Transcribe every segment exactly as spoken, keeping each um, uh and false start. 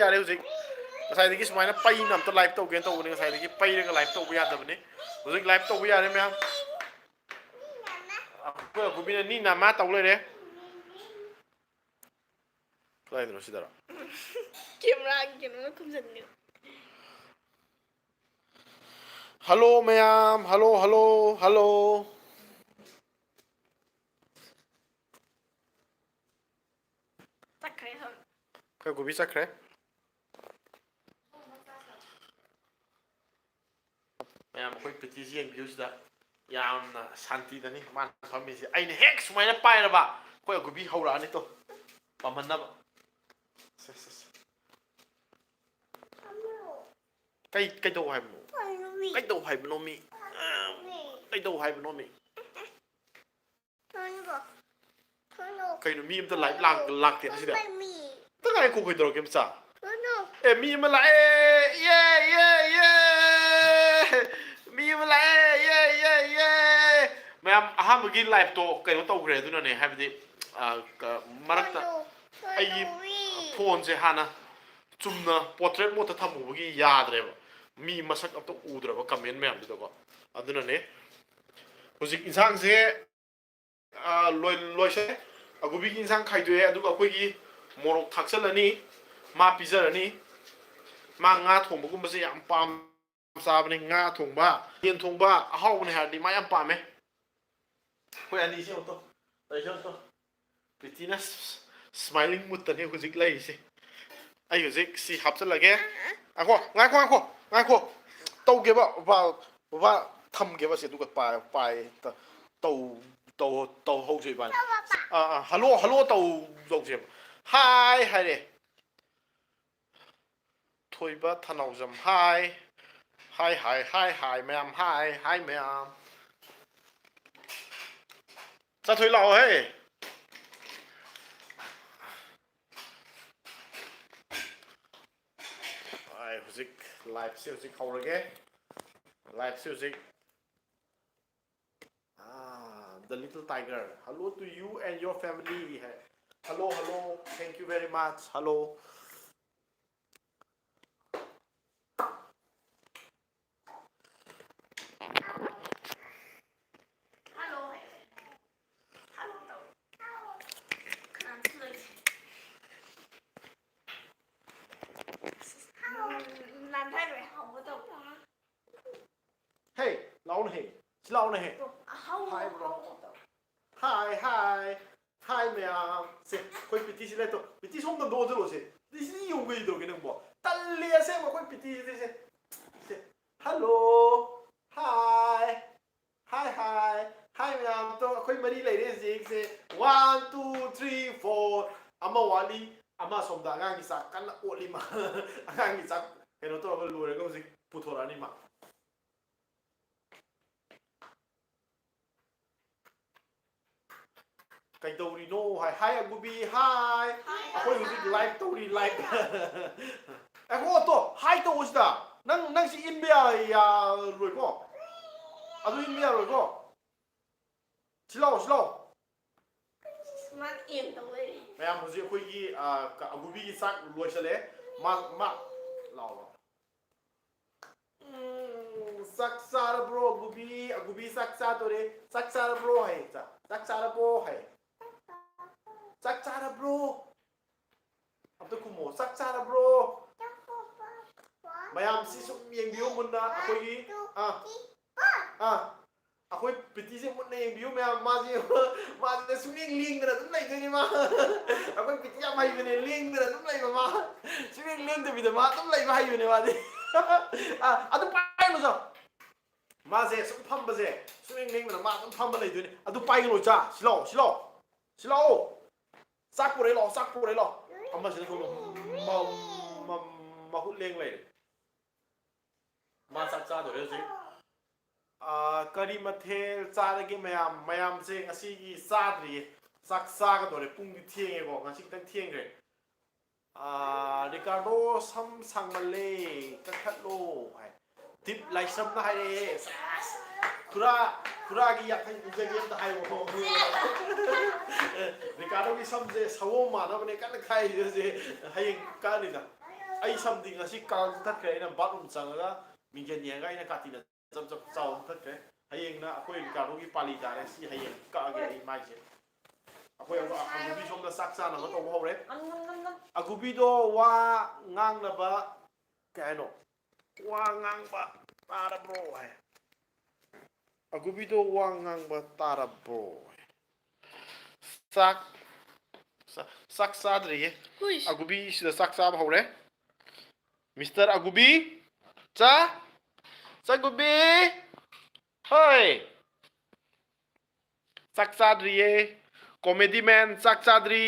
ꯌꯥꯔꯦ ꯍꯧꯖꯤꯛ꯫ ꯉꯁꯥꯏꯗꯒꯤ ꯁꯨꯃꯥꯏꯅ ꯄꯩꯅ ꯑꯝꯇ live ꯇꯧꯒꯦꯅ ꯇꯧꯕꯅꯦ, ꯉꯁꯥꯏꯗꯒꯤ ꯄꯩꯔꯒ live ꯇꯧꯕ ꯌꯥꯗꯕꯅꯦ꯫ ꯍꯧꯖꯤꯛ live ꯇꯧꯕ ꯌꯥꯔꯦ ꯃꯌꯥꯝ꯫ ꯑꯩꯈꯣꯏ ꯑꯀꯨꯕꯤꯅ ꯅꯤ ꯅꯃꯥ ꯇꯧ ꯂꯩꯔꯦ꯫ ꯀꯗꯥꯏꯗꯅꯣ ꯁꯤꯗꯔꯣ? Camera ꯒꯤ ꯀꯩꯅꯣꯅ ꯈꯨꯝꯖꯟꯒꯦ꯫ Hello ꯃꯌꯥꯝ, hello, hello, hello꯫ ꯆꯠꯈ꯭ꯔꯦ ꯍꯣꯏ꯫ ꯑꯩꯈꯣꯏ ꯑꯀꯨꯕꯤ ꯆꯠꯈ꯭ꯔꯦ꯫ ꯃꯌꯥꯝ ꯑꯩꯈꯣꯏ ꯄ꯭ꯔꯤꯇꯤꯁꯤ ꯌꯦꯡꯕꯤꯌꯨ ꯁꯤꯗ꯫ ꯌꯥꯝꯅ ꯁꯥꯟꯇꯤꯗꯅꯤ ꯃꯥꯅ ꯐꯝꯃꯤꯁꯦ꯫ ꯑꯩꯅ ꯍꯦꯛ ꯁꯨꯃꯥꯏꯅ ꯄꯥꯏꯔꯕ ꯑꯩꯈꯣꯏ ꯑꯀꯨꯕꯤ ꯍꯧꯔꯛꯑꯅꯤ ꯇꯣ꯫ ꯄꯥꯝꯍꯟꯅꯕ꯫ ꯁꯦ, ꯁꯦ, ꯁꯦ꯫ ꯀꯩ-, ꯀꯩꯗꯧ ꯍꯥꯏꯕꯅꯣ? ꯀꯩꯗꯧ ꯍꯥꯏꯕꯅꯣ ꯃꯤ? ꯀꯩꯗꯧ ꯍꯥꯏꯕꯅꯣ ꯃꯤ? ꯀꯩꯅꯣ ꯃꯤ ꯑꯝꯇ live ꯂꯥꯛ-, ꯂꯥꯛꯇꯦꯅ ꯁꯤꯗ? ꯑꯝꯇ ꯉꯥꯏꯈꯣ, ꯀꯩꯗꯧꯔꯒꯦ ꯃꯆꯥ? ꯑꯦ, ꯃꯤ ꯑꯃ ꯂꯥꯛꯑꯦ! ꯌꯦ, ꯌꯦ, ꯌꯦ! ꯃꯤ ꯑꯃ ꯂꯥꯛꯑꯦ! ꯌꯦ, ꯌꯦ, ꯌꯦ! ꯃꯌꯥꯝ ꯑꯍꯥꯟꯕꯒꯤ live ꯇꯣ ꯀꯩꯅꯣ ꯇꯧꯈ꯭ꯔꯦ ꯑꯗꯨꯅꯅꯦ, ꯍꯥꯏꯕꯗꯤ, ꯑ, ꯀ-, ꯃꯔꯛꯇ ꯑꯩꯒꯤ phone ꯁꯦ ꯍꯥꯟꯅ ꯆꯨꯝꯅ portrait mode ꯇ ꯊꯝꯃꯨꯕꯒꯤ ꯌꯥꯗ꯭ꯔꯦꯕ꯫ ꯃꯤ ꯃꯁꯛ ꯑꯝꯇ ꯎꯗ꯭ꯔꯕ comment ꯃꯌꯥꯝꯗꯨꯗꯀꯣ꯫ ꯑꯗꯨꯅꯅꯦ꯫ ꯍꯧꯖꯤꯛ ꯏꯟꯁꯥꯡꯁꯦ, ꯑ, ꯂꯣꯏ-, ꯂꯣꯏꯁꯜꯂꯦ꯫ ꯑꯀꯨꯕꯤꯒꯤ ꯏꯟꯁꯥꯡ ꯈꯥꯏꯗꯣꯛꯑꯦ, ꯑꯗꯨꯒ ꯑꯩꯈꯣꯏꯒꯤ ꯃꯣꯔꯣꯛ ꯊꯥꯛꯆꯜꯂꯅꯤ, ꯃꯥ ꯄꯤꯖꯔꯅꯤ꯫ ꯃꯥ ꯉꯥ ꯊꯣꯡꯕꯒꯨꯝꯕꯁꯦ ꯌꯥꯝ ꯄꯥꯝ ꯆꯥꯕꯅꯦ꯫ ꯉꯥ ꯊꯣꯡꯕ, ꯌꯦꯟ ꯊꯣꯡꯕ ꯑꯍꯥꯎꯕꯅꯦ ꯍꯥꯏꯔꯗꯤ ꯃꯥ ꯌꯥꯝ ꯄꯥꯝꯃꯦ꯫ ꯑꯩꯈꯣꯏ ꯑꯅꯤꯁꯦ ꯑꯃꯨꯛꯇ ꯂꯩꯁꯦ ꯑꯃꯨꯛꯇ꯫ ꯄ꯭ꯔꯤꯇꯤꯅ smiling mood ꯇꯅꯦ ꯍꯧꯖꯤꯛ ꯂꯩꯔꯤꯁꯦ꯫ ꯑꯩ ꯍꯧꯖꯤꯛ ꯁꯤ ꯍꯥꯞꯆꯤꯜꯂꯒꯦ꯫ ꯉꯥꯏꯈꯣ, ꯉꯥꯏꯈꯣ, ꯉꯥꯏꯈꯣ, ꯉꯥꯏꯈꯣ꯫ ꯇꯧꯒꯦꯕ, ꯕꯕꯥ, ꯕꯕꯥ, ꯊꯝꯒꯦꯕ ꯁꯤ, ꯑꯗꯨꯒ ꯄꯥꯏ, ꯄꯥꯏ, ꯇ-, ꯇꯧ, ꯇꯧ, ꯇꯧꯍꯧꯁꯦ ꯏꯕꯥꯅꯤ꯫ ꯑꯥ, ꯑꯥ, hello, hello ꯇꯧ, ꯇꯧꯁꯦꯕ꯫ Hi ꯍꯥꯏꯔꯦ꯫ ꯊꯣꯏꯕ ꯊꯅꯥꯎꯖꯝ, hi꯫ Hi, hi, hi, hi, ꯃꯌꯥꯝ, hi, hi, ꯃꯌꯥꯝ꯫ ꯆꯥꯊꯣꯏ ꯂꯥꯛꯑꯣꯍꯦ꯫ ꯑꯩ ꯍꯧꯖꯤꯛ live ꯁꯦ ꯍꯧꯖꯤꯛ ꯍꯧꯔꯒꯦ꯫ Live ꯁꯦ ꯍꯧꯖꯤꯛ, ꯑꯥ, the little tiger, hello to you and your family high. Hello, hello, thank you very much, hello꯫ ꯍꯥꯏꯔꯣꯏ, ꯍꯥꯎꯕ ꯇꯧ꯫ ꯍꯦ, ꯂꯥꯎꯅ ꯍꯦ꯫ ꯁꯤ ꯂꯥꯎꯅ ꯍꯦ꯫ ꯑꯍꯥꯎꯕ ꯍꯥꯏꯕ꯭ꯔꯣ? ꯍꯥꯎꯕ ꯇꯧ꯫ ꯍꯥꯏ, ꯍꯥꯏ꯫ ꯍꯥꯏ ꯃꯌꯥꯝ꯫ ꯁꯦ, ꯑꯩꯈꯣꯏ ꯄꯤꯇꯤꯁꯤ ꯂꯩꯇꯣ꯫ ꯄꯤꯇꯤ ꯁꯣꯝꯗ ꯑꯝꯇ ꯑꯣꯟꯁꯤꯜꯂꯣ ꯁꯦ꯫ ꯄꯤꯇꯤꯁꯤꯗꯤ ꯌꯦꯡꯉꯨ ꯀꯩ ꯇꯧꯒꯦ ꯅꯪꯕꯣ? ꯇꯜꯂꯤ ꯑꯁꯦꯡꯕ ꯑꯩꯈꯣꯏ ꯄꯤꯇꯤꯁꯤꯗꯤ ꯁꯦ꯫ ꯁꯦ꯫ ꯍꯜꯂꯣ꯫ ꯍꯥꯏ꯫ ꯍꯥꯏ, ꯍꯥꯏ꯫ ꯍꯥꯏ ꯃꯌꯥꯝ꯫ ꯑꯗꯣ ꯑꯩꯈꯣꯏ ꯃꯔꯤ ꯂꯩꯔꯦ ꯍꯧꯖꯤꯛꯁꯦ꯫ One, two, three, four꯫ ꯑꯃ ꯋꯥꯠꯂꯤ꯫ ꯑꯃ ꯑꯁꯣꯝꯗ ꯑꯉꯥꯡꯒꯤ ꯆꯥꯛ ꯀꯟꯅ ꯑꯣꯠꯂꯤ ꯃꯥ꯫ ꯑꯉꯥꯡꯒꯤ ꯆꯥꯛ ꯀꯩꯅꯣ ꯇꯧꯔꯒ ꯂꯣꯏꯔꯒ ꯍꯧꯖꯤꯛ ꯄꯨꯊꯣꯔꯛꯑꯅꯤ ꯃꯥ꯫ ꯀꯩꯗꯧꯔꯤꯅꯣ ꯍꯥꯏ꯫ ꯍꯥꯏ ꯑꯒꯨꯕꯤ, ꯍꯥꯏ꯫ ꯍꯥꯏ꯫ ꯑꯩꯈꯣꯏ ꯍꯧꯖꯤꯛ live ꯇꯧꯔꯤ, live꯫ ꯑꯦ, ꯍꯣ, ꯇꯣ, ꯍꯥꯏ ꯇꯧꯑꯣ ꯁꯤꯗ꯫ ꯅꯪ, ꯅꯪ ꯁꯤ ꯏꯟꯕ ꯌꯥ-, ꯌꯥꯔꯣꯏꯀꯣ? ꯑꯗꯨ ꯏꯟꯕ ꯌꯥꯔꯣꯏꯀꯣ? ꯁꯤ ꯂꯥꯛꯑꯣ, ꯁꯤ ꯂꯥꯛꯑꯣ꯫ ꯃꯥ ꯑꯦꯝ ꯇꯧ ꯂꯩꯔꯦ꯫ ꯃꯌꯥꯝ, ꯍꯧꯖꯤꯛ ꯑꯩꯈꯣꯏꯒꯤ, ꯑ, ꯀ-, ꯑꯒꯨꯕꯤꯒꯤ ꯆꯥꯛ ꯂꯣꯏꯁꯜꯂꯛꯑꯦ꯫ ꯃꯥ, ꯃꯥ, ꯂꯥꯛꯑꯣ, ꯂꯥꯛꯑꯣ꯫ ꯎꯝ, ꯆꯥꯛ ꯆꯥꯔꯕ꯭ꯔꯣ, ꯑꯒꯨꯕꯤ? ꯑꯒꯨꯕꯤ ꯆꯥꯛ ꯆꯥꯗꯣꯔꯦ꯫ ꯆꯥꯛ ꯆꯥꯔꯕ꯭ꯔꯣ ꯍꯥꯏ꯫ ꯆꯥꯛ, ꯆꯥꯛ ꯆꯥꯔꯕꯣ ꯍꯥꯏ꯫ ꯆꯥꯛ ꯆꯥꯔꯕ꯭ꯔꯣ? ꯑꯝꯇ ꯈꯨꯝꯃꯣ꯫ ꯆꯥꯛ ꯆꯥꯔꯕ꯭ꯔꯣ? ꯃꯌꯥꯝ ꯁꯤ ꯁꯨꯝ ꯌꯦꯡꯕꯤꯌꯨ ꯃꯨꯟꯅ꯫ ꯑꯩꯈꯣꯏꯒꯤ, ꯑꯥ, ꯑꯥ, ꯑꯩꯈꯣꯏ ꯄꯤꯇꯤꯁꯦ ꯃꯨꯟꯅ ꯌꯦꯡꯕꯤꯌꯨ ꯃꯌꯥꯝ꯫ ꯃꯥꯁꯦ, ꯃꯥꯁꯦ ꯁꯨꯡꯂꯦꯡ ꯂꯦꯡꯗꯅ ꯑꯗꯨꯝ ꯂꯩꯗꯣꯏꯅꯤ ꯃꯥ꯫ ꯑꯩꯈꯣꯏ ꯄꯤꯇꯤ ꯌꯥꯝ ꯍꯩꯕꯅꯦ, ꯂꯦꯡꯗꯅ ꯑꯗꯨꯝ ꯂꯩꯕ ꯃꯥ꯫ ꯁꯨꯡꯂꯦꯡ ꯂꯦꯡꯗꯕꯤꯗ ꯃꯥ ꯑꯗꯨꯝ ꯂꯩꯕ ꯍꯩꯕꯅꯦ ꯃꯥꯗꯤ꯫ ꯑꯥ, ꯑꯗꯨ ꯄꯥꯏꯔꯨꯅꯨ ꯆꯣ꯫ ꯃꯥꯁꯦ ꯁꯨꯝ ꯐꯝꯕꯁꯦ, ꯁꯨꯡꯂꯦꯡ ꯂꯦꯡꯗꯅ ꯃꯥ ꯑꯗꯨꯝ ꯐꯝꯕ ꯂꯩꯗꯣꯏꯅꯤ꯫ ꯑꯗꯨ ꯄꯥꯏꯒꯅꯨ ꯆꯥ꯫ ꯁꯤ ꯂꯥꯛꯑꯣ, ꯁꯤ ꯂꯥꯛꯑꯣ꯫ ꯁꯤ ꯂꯥꯛꯑꯣ꯫ ꯆꯥꯛ ꯄꯨꯔꯛꯑꯦ ꯂꯥꯛꯑꯣ, ꯆꯥꯛ ꯄꯨꯔꯛꯑꯦ ꯂꯥꯛꯑꯣ꯫ ꯑꯃꯁꯤꯅ ꯁꯣꯝꯗ ꯃ-, ꯃ-, ꯃꯍꯨꯠ ꯂꯦꯡ ꯂꯩꯔꯦ꯫ ꯃꯥ ꯆꯥꯛ ꯆꯥꯗꯣꯔꯦ ꯍꯧꯖꯤꯛ꯫ ꯑꯥ, ꯀꯔꯤ ꯃꯊꯦꯜ ꯆꯥꯔꯒꯦ ꯃꯌꯥꯝ? ꯃꯌꯥꯝꯁꯦ ꯉꯁꯤꯒꯤ ꯆꯥꯗ꯭ꯔꯤꯌꯦ꯫ ꯆꯥꯛ ꯆꯥꯒꯗꯣꯔꯦ꯫ ꯄꯨꯡꯗꯤ ꯊꯦꯡꯉꯦꯀꯣ꯫ ꯉꯁꯤ ꯈꯤꯇꯪ ꯊꯦꯡꯈ꯭ꯔꯦ꯫ ꯑꯥ, ꯔꯤꯀꯥꯔꯗꯣ ꯁꯝ ꯁꯥꯡꯃꯜꯂꯦ꯫ ꯀꯛꯊꯠꯂꯣ ꯍꯥꯏ꯫ ꯗꯤꯞ ꯂꯥꯏꯁ꯭ꯔꯝꯅ ꯍꯥꯏꯔꯛꯑꯦ꯫ ꯁꯦꯁ! ꯈꯨꯔꯥ, ꯈꯨꯔꯥꯒꯤ ꯌꯥꯈꯩ ꯄꯤꯖꯒꯦ ꯑꯝꯇ ꯍꯥꯏꯌꯣ꯫ ꯔꯤꯀꯥꯔꯗꯣꯒꯤ ꯁꯝꯁꯦ ꯁꯑꯣꯝ ꯃꯥꯟꯅꯕꯅꯦ ꯀꯟꯅ ꯈꯥꯏꯔꯤꯁꯦ ꯍꯧꯖꯤꯛ꯫ ꯍꯌꯦꯡ ꯀꯛꯑꯅꯤꯗ꯫ ꯑꯩ ꯁꯝꯗꯤ ꯉꯁꯤ ꯀꯥꯡ ꯊꯠꯈ꯭ꯔꯦ꯫ ꯑꯩꯅ bathroom ꯆꯪꯉꯒ ꯃꯤꯡꯖꯦꯜ ꯌꯦꯡꯉꯒ ꯑꯩꯅ ꯀꯥꯇꯤꯅ ꯆꯞ ꯆꯞ ꯆꯥꯎ ꯊꯠꯈ꯭ꯔꯦ꯫ ꯍꯌꯦꯡꯅ ꯑꯩꯈꯣꯏ ꯔꯤꯀꯥꯔꯗꯣꯒꯤ ꯄꯥꯂꯤ ꯇꯥꯔꯦ꯫ ꯁꯤ ꯍꯌꯦꯡ ꯀꯛꯑꯒꯦ ꯑꯩ ꯃꯥꯏꯁꯦ꯫ ꯑꯩꯈꯣꯏ ꯑꯃꯨꯛ ꯑꯒꯨꯕꯤ ꯁꯣꯝꯗ ꯆꯥꯛ ꯆꯥꯅꯕ ꯇꯧꯕ ꯍꯧꯔꯦ꯫ ꯑꯒꯨꯕꯤꯗꯣ ꯋꯥ ꯉꯥꯡꯅꯕ ꯀꯩ ꯍꯥꯏꯅꯣ? ꯋꯥ ꯉꯥꯡꯕ ꯇꯥꯔꯕ꯭ꯔꯣ ꯍꯥꯏ꯫ ꯑꯒꯨꯕꯤꯗꯣ ꯋꯥ ꯉꯥꯡꯕ ꯇꯥꯔꯕ꯭ꯔꯣ ꯍꯥꯏ꯫ ꯆꯥꯛ ꯆꯥ- ꯆꯥꯛ ꯆꯥꯗ꯭ꯔꯤꯌꯦ꯫ ꯍꯨꯏꯁ꯫ ꯑꯒꯨꯕꯤ ꯁꯤꯗ ꯆꯥꯛ ꯆꯥꯕ ꯍꯧꯔꯦ꯫ ꯃꯤꯁꯇꯔ ꯑꯒꯨꯕꯤ, ꯆꯥ ꯆꯥꯒꯨꯕꯤ, ꯍꯣꯏ꯫ ꯆꯥꯛ ꯆꯥꯗ꯭ꯔꯤꯌꯦ꯫ ꯀꯣꯃꯦꯗꯤ ꯃꯦꯟ ꯆꯥꯛ ꯆꯥꯗ꯭ꯔꯤ꯫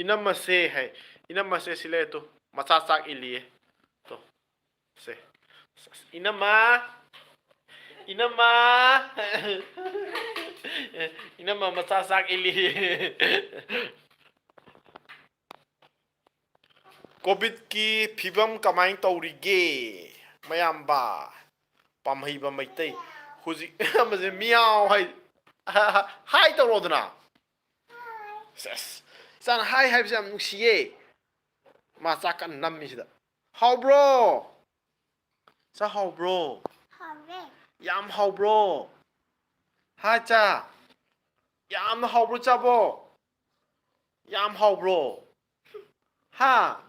ꯏꯅꯝꯃꯁꯦ ꯍꯥꯏ꯫ ꯏꯅꯝꯃꯁꯦ ꯁꯤ ꯂꯩꯔꯦ ꯇꯨ꯫ ꯃꯆꯥ ꯆꯥꯛ ꯏꯜꯂꯤꯌꯦ꯫ ꯇꯨ꯫ ꯁꯦ꯫ ꯏꯅꯝꯃ꯫ ꯏꯅꯝꯃ꯫ ꯏꯅꯝꯃ ꯃꯆꯥ ꯆꯥꯛ ꯏꯜꯂꯤꯌꯦ꯫ ꯀꯣꯚꯤꯗꯀꯤ ꯐꯤꯕꯝ ꯀꯃꯥꯏꯅ ꯇꯧꯔꯤꯒꯦ, ꯃꯌꯥꯝꯕ? ꯄꯥꯝꯍꯩꯕ ꯃꯩꯇꯩ꯫ ꯍꯧꯖꯤꯛ ꯑꯃꯁꯦ ꯃꯤꯌꯥꯎ ꯍꯥꯏ꯫ ꯍꯥꯏ ꯇꯧꯔꯣꯗꯅ꯫ ꯁꯦꯁ꯫ ꯏꯆꯥꯅ ꯍꯥꯏ ꯍꯥꯏꯕꯁꯦ ꯌꯥꯝ ꯅꯨꯡꯁꯤꯌꯦ꯫ ꯃꯥ ꯆꯥꯛ ꯀꯟꯅ ꯅꯝꯃꯤꯁꯤꯗ꯫ ꯍꯥꯎꯕ꯭ꯔꯣ? ꯆꯥ ꯍꯥꯎꯕ꯭ꯔꯣ? ꯍꯥꯎꯔꯦ꯫ ꯌꯥꯝ ꯍꯥꯎꯕ꯭ꯔꯣ? ꯍꯥ ꯆꯥ꯫ ꯌꯥꯝꯅ ꯍꯥꯎꯕ꯭ꯔꯣ ꯆꯥꯕꯣ? ꯌꯥꯝ ꯍꯥꯎꯕ꯭ꯔꯣ? ꯍꯥ?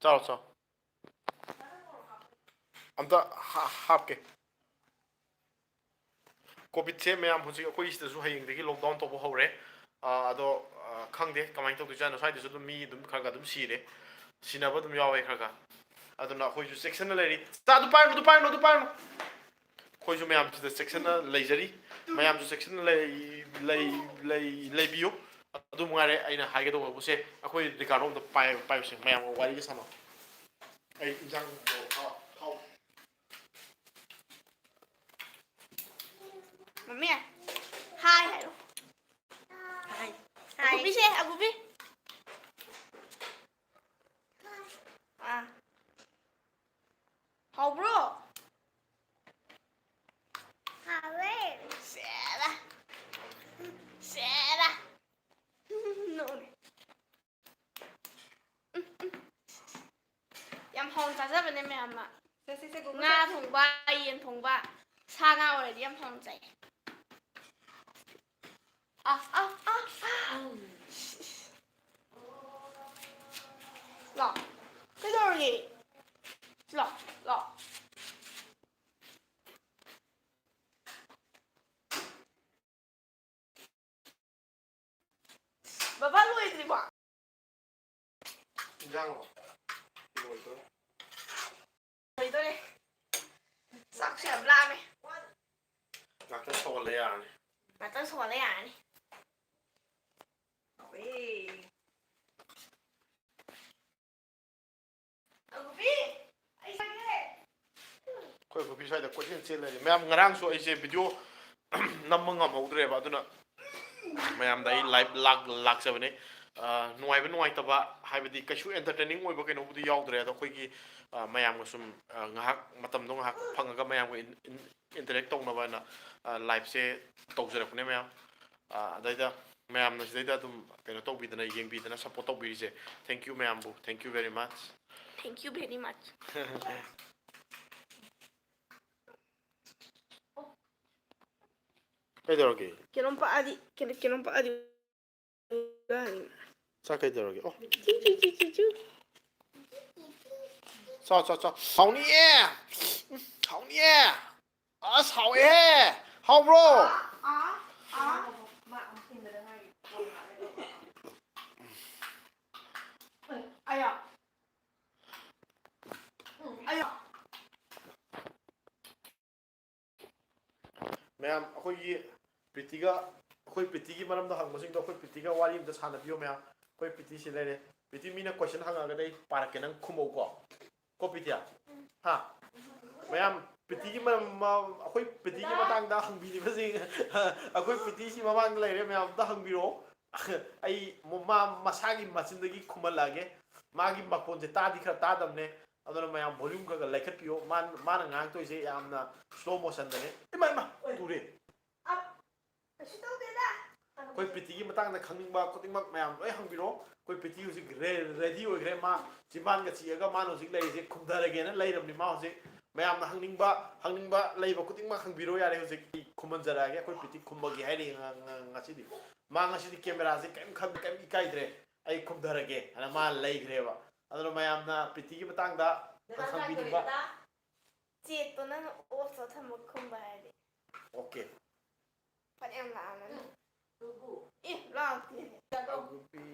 ꯆꯥꯎ, ꯆꯥꯎ꯫ ꯑꯝꯇ ꯍꯥ-, ꯍꯥꯞꯀꯦ꯫ ꯀꯣꯚꯤꯗꯁꯦ ꯃꯌꯥꯝ ꯍꯧꯖꯤꯛ ꯑꯩꯈꯣꯏ ꯁꯤꯗꯁꯨ ꯍꯌꯦꯡꯗꯒꯤ ꯂꯣꯛꯗꯥꯎꯟ ꯇꯧꯕ ꯍꯧꯔꯦ꯫ ꯑꯥ, ꯑꯗꯣ, ꯑꯥ, ꯈꯪꯗꯦ ꯀꯃꯥꯏꯅ ꯇꯧꯗꯣꯏꯖꯥꯠꯅꯣ꯫ ꯁ꯭ꯋꯥꯏꯗꯁꯨ ꯑꯗꯨꯝ ꯃꯤ ꯑꯗꯨꯝ ꯈꯔ ꯈꯔ ꯑꯗꯨꯝ ꯁꯤꯔꯦ꯫ ꯁꯤꯅꯕ ꯑꯗꯨꯝ ꯌꯥꯎꯋꯦ ꯈꯔ ꯈꯔ꯫ ꯑꯗꯨꯅ ꯑꯩꯈꯣꯏꯁꯨ ꯆꯦꯛꯁꯤꯟꯅ ꯂꯩꯔꯤ꯫ ꯆꯥ ꯑꯗꯨ ꯄꯥꯏꯔꯨꯅꯨ, ꯑꯗꯨ ꯄꯥꯏꯔꯨꯅꯨ, ꯑꯗꯨ ꯄꯥꯏꯔꯨꯅꯨ꯫ ꯑꯩꯈꯣꯏꯁꯨ ꯃꯌꯥꯝꯁꯤꯗ ꯆꯦꯛꯁꯤꯟꯅ ꯂꯩꯖꯔꯤ꯫ ꯃꯌꯥꯝꯁꯨ ꯆꯦꯛꯁꯤꯟꯅ ꯂꯩ-, ꯂꯩ-, ꯂꯩ-, ꯂꯩꯕꯤꯌꯨ꯫ ꯑꯗꯨ ꯃꯉꯥꯏꯔꯦ ꯑꯩꯅ ꯍꯥꯏꯒꯗꯧꯕꯕꯨ꯫ ꯁꯦ, ꯑꯩꯈꯣꯏ ꯔꯤꯀꯥꯔꯗꯣ ꯑꯝꯇ ꯄꯥꯏ-, ꯄꯥꯏꯌꯨꯁꯦ꯫ ꯃꯌꯥꯝꯒ ꯋꯥꯔꯤꯒ ꯁꯥꯟꯅꯧ꯫ ꯑꯩ ꯏꯟꯖꯥꯡ ꯍꯥꯎ-, ꯍꯥꯎ-, ꯃꯝꯃꯤ, ꯍꯥꯏ ꯍꯥꯏꯔꯣ꯫ ꯍꯥꯏ꯫ ꯍꯥꯏ꯫ ꯑꯒꯨꯕꯤꯁꯦ, ꯑꯒꯨꯕꯤ꯫ ꯑꯥ꯫ ꯍꯥꯎꯕ꯭ꯔꯣ? ꯍꯥꯎꯋꯦ꯫ ꯁꯦꯔꯥ꯫ ꯁꯦꯔꯥ꯫ ꯅꯣꯛꯑꯦ꯫ ꯎꯝ, ꯎꯝ꯫ ꯌꯥꯝ ꯍꯥꯎꯅ ꯆꯥꯖꯕꯅꯦ ꯃꯌꯥꯝ ꯑꯃ꯫ ꯆꯠꯁꯤ, ꯆꯠꯁꯤ, ꯉꯥ ꯊꯣꯡꯕ, ꯌꯦꯟ ꯊꯣꯡꯕ, ꯁꯥ ꯉꯥ ꯑꯣꯏꯔꯗꯤ ꯌꯥꯝ ꯍꯥꯎꯅ ꯆꯥꯏ꯫ ꯑ, ꯑ, ꯑ, ꯑ꯫ ꯂꯥꯛꯑꯣ꯫ ꯀꯩꯗꯧꯔꯒꯦ? ꯂꯥꯛꯑꯣ, ꯂꯥꯛꯑꯣ꯫ ꯕꯕꯥ ꯂꯣꯏꯗ꯭ꯔꯤꯕꯣ? ꯏꯟꯖꯥꯡꯂꯣ? ꯂꯣꯏꯗꯣꯔꯦ꯫ ꯂꯣꯏꯗꯣꯔꯦ꯫ ꯆꯥꯛꯁꯨ ꯌꯥꯝ ꯂꯥꯝꯃꯦ꯫ ꯉꯥꯛꯇꯪ ꯁꯧꯍꯜꯂ ꯌꯥꯔꯅꯤ꯫ ꯉꯥꯛꯇꯪ ꯁꯧꯍꯜꯂ ꯌꯥꯔꯅꯤ꯫ ꯍꯥꯎꯋꯦ꯫ ꯑꯉꯨꯕꯤ, ꯑꯩ ꯆꯪꯉꯦ꯫ ꯑꯩꯈꯣꯏ ꯑꯉꯨꯕꯤ ꯁ꯭ꯋꯥꯏꯗ ꯀꯣꯏꯆꯦꯟ ꯆꯦꯜ ꯂꯩꯔꯦ꯫ ꯃꯌꯥꯝ, ꯉꯔꯥꯡꯁꯨ ꯑꯩꯁꯦ video ꯅꯝꯕ ꯉꯝꯍꯧꯗ꯭ꯔꯦꯕ, ꯑꯗꯨꯅ ꯃꯌꯥꯝꯗ ꯑꯩ live ꯂꯥꯛ-, ꯂꯥꯛꯆꯕꯅꯦ꯫ ꯑ, ꯅꯨꯡꯉꯥꯏꯕ ꯅꯨꯡꯉꯥꯏꯇꯕ ꯍꯥꯏꯕꯗꯤ ꯀꯩꯁꯨ entertaining ꯑꯣꯏꯕ ꯀꯩꯅꯣꯕꯨꯗꯤ ꯌꯥꯎꯗ꯭ꯔꯦ, ꯑꯗꯣ ꯑꯩꯈꯣꯏꯒꯤ, ꯑ, ꯃꯌꯥꯝꯒ ꯁꯨꯝ, ꯑ, ꯉꯥꯏꯍꯥꯛ ꯃꯇꯝꯗꯣ ꯉꯥꯏꯍꯥꯛ ꯐꯪꯉꯒ ꯃꯌꯥꯝꯒ in-, in-, interact ꯇꯧꯅꯕ ꯍꯥꯏꯅ, ꯑ, liveꯁꯦ ꯇꯧꯖꯔꯛꯄꯅꯦ ꯃꯌꯥꯝ꯫ ꯑ, ꯑꯗꯩꯗ ꯃꯌꯥꯝꯅ ꯁꯤꯗꯩꯗ ꯑꯗꯨꯝ ꯀꯩꯅꯣ ꯇꯧꯕꯤꯗꯅ, ꯌꯦꯡꯕꯤꯗꯅ, support ꯇꯧꯕꯤꯔꯤꯁꯦ, thank you ꯃꯌꯥꯝꯕꯨ, thank you very much꯫ Thank you very much꯫ ꯀꯩꯗꯧꯔꯒꯦ? ꯀꯩꯅꯣꯝ ꯄꯛꯑꯗꯤ, ꯀꯩꯅꯣ-, ꯀꯩꯅꯣꯝ ꯄꯛꯑꯗꯤ ꯆꯥꯛ ꯀꯩꯗꯧꯔꯒꯦ? ꯑꯣ꯫ ꯆꯨ, ꯆꯨ, ꯆꯨ, ꯆꯨ, ꯆꯨ꯫ ꯆꯥꯎ, ꯆꯥꯎ, ꯆꯥꯎ꯫ ꯍꯥꯎꯅꯤꯌꯦ! ꯍꯥꯎꯅꯤꯌꯦ! ꯑꯁ, ꯍꯥꯎꯋꯦꯍꯦ! ꯍꯥꯎꯕ꯭ꯔꯣ? ꯑꯌꯥ꯫ ꯎꯝ, ꯑꯌꯥ꯫ ꯃꯌꯥꯝ, ꯑꯩꯈꯣꯏꯒꯤ ꯄ꯭ꯔꯤꯇꯤꯒ, ꯑꯩꯈꯣꯏ ꯄ꯭ꯔꯤꯇꯤꯒꯤ ꯃꯔꯝꯗ ꯍꯪꯕꯁꯤꯡꯗꯣ, ꯑꯩꯈꯣꯏ ꯄ꯭ꯔꯤꯇꯤꯒ ꯋꯥꯔꯤ ꯑꯝꯇ ꯁꯥꯟꯅꯕꯤꯌꯣ ꯃꯌꯥꯝ꯫ ꯑꯩꯈꯣꯏ ꯄ꯭ꯔꯤꯇꯤ ꯁꯤ ꯂꯩꯔꯦ꯫ ꯄ꯭ꯔꯤꯇꯤ, ꯃꯤꯅ question ꯍꯪꯉꯛꯑꯒꯗꯤ ꯑꯩ ꯄꯥꯔꯛꯀꯦ, ꯅꯪ ꯈꯨꯝꯃꯧꯀꯣ꯫ ꯀꯣ ꯄ꯭ꯔꯤꯇꯤ? ꯍꯥ? ꯃꯌꯥꯝ, ꯄ꯭ꯔꯤꯇꯤꯒꯤ ꯃꯔꯝ, ꯃ-, ꯑꯩꯈꯣꯏ ꯄ꯭ꯔꯤꯇꯤꯒꯤ ꯃꯇꯥꯡꯗ ꯍꯪꯕꯤꯅꯤꯡꯕꯁꯤꯡ, ꯑꯩꯈꯣꯏ ꯄ꯭ꯔꯤꯇꯤ ꯁꯤ ꯃꯃꯥꯡꯗ ꯂꯩꯔꯦ, ꯃꯌꯥꯝ ꯑꯝꯇ ꯍꯪꯕꯤꯔꯛꯑꯣ꯫ ꯑꯩ ꯃ-, ꯃꯥ ꯃꯁꯥꯒꯤ ꯃꯆꯤꯟꯗꯒꯤ ꯈꯨꯝꯍꯜꯂꯛꯑꯒꯦ꯫ ꯃꯥꯒꯤ ꯃꯈꯣꯟꯁꯦ ꯇꯥꯗꯤ ꯈꯔ ꯇꯥꯗꯕꯅꯦ, ꯑꯗꯨꯅ ꯃꯌꯥꯝ volume ꯈꯔ ꯈꯔ ꯂꯩꯈꯠꯄꯤꯌꯣ꯫ ꯃꯥ-, ꯃꯥꯅ ꯉꯥꯡꯉꯛꯇꯣꯏꯁꯦ ꯌꯥꯝꯅ slow motionꯗꯅꯦ꯫ ꯏꯃꯥ, ꯏꯃꯥ, ꯇꯨꯔꯦ꯫ ꯑꯞ, ꯀꯩꯁꯨ ꯇꯧꯗꯦꯗ꯫ ꯑꯩꯈꯣꯏ ꯄ꯭ꯔꯤꯇꯤꯒꯤ ꯃꯇꯥꯡꯗ ꯈꯪꯅꯤꯡꯕ ꯈꯨꯗꯤꯡꯃꯛ ꯃꯌꯥꯝ ꯂꯣꯏ ꯍꯪꯕꯤꯔꯣ꯫ ꯑꯩꯈꯣꯏ ꯄ꯭ꯔꯤꯇꯤ ꯍꯧꯖꯤꯛ ꯔꯦ-, ready ꯑꯣꯏꯈ꯭ꯔꯦ꯫ ꯃꯥ ꯆꯤꯝꯕꯥꯟꯒ ꯆꯤꯛꯑꯒ ꯃꯥꯅ ꯍꯧꯖꯤꯛ ꯂꯩꯔꯤꯁꯦ ꯈꯨꯝꯊꯔꯒꯦꯅ ꯂꯩꯔꯕꯅꯤ ꯃꯥ ꯍꯧꯖꯤꯛ꯫ ꯃꯌꯥꯝꯅ ꯍꯪꯅꯤꯡꯕ, ꯍꯪꯅꯤꯡꯕ ꯂꯩꯕ ꯈꯨꯗꯤꯡꯃꯛ ꯍꯪꯕꯤꯔꯣ ꯌꯥꯔꯦ ꯍꯧꯖꯤꯛ꯫ ꯑꯩ ꯈꯨꯝꯍꯟꯖꯔꯛꯑꯒꯦ꯫ ꯑꯩꯈꯣꯏ ꯄ꯭ꯔꯤꯇꯤ ꯈꯨꯝꯕꯒꯤ ꯍꯥꯏꯔꯛꯏ ꯉ-, ꯉ-, ꯉꯁꯤꯗꯤ꯫ ꯃꯥ ꯉꯁꯤꯗꯤ ꯀꯦꯃꯦꯔꯥꯁꯦ ꯀꯔꯤꯝ ꯈꯟꯗꯦ, ꯀꯔꯤꯝ ꯏꯀꯥꯏꯗ꯭ꯔꯦ, "ꯑꯩ ꯈꯨꯝꯊꯔꯒꯦ" ꯍꯥꯏꯅ ꯃꯥ ꯂꯩꯈ꯭ꯔꯦꯕ꯫ ꯑꯗꯨꯅ ꯃꯌꯥꯝꯅ ꯄ꯭ꯔꯤꯇꯤꯒꯤ ꯃꯇꯥꯡꯗ ꯈꯪꯕꯤꯅꯤꯡꯕ꯫ ꯆꯦꯠꯇꯣ ꯅꯪꯅ ꯑꯣꯐ ꯇꯧꯔ ꯊꯝꯃ ꯈꯨꯝꯕ ꯍꯥꯏꯔꯗꯤ꯫ ꯑꯣꯀꯦ꯫ ꯐꯅꯌꯥꯝ ꯂꯥꯛꯑꯝꯃꯅꯤ꯫ ꯑꯦ, ꯂꯥꯛꯇꯦ꯫ ꯑꯒꯨꯄꯤ꯫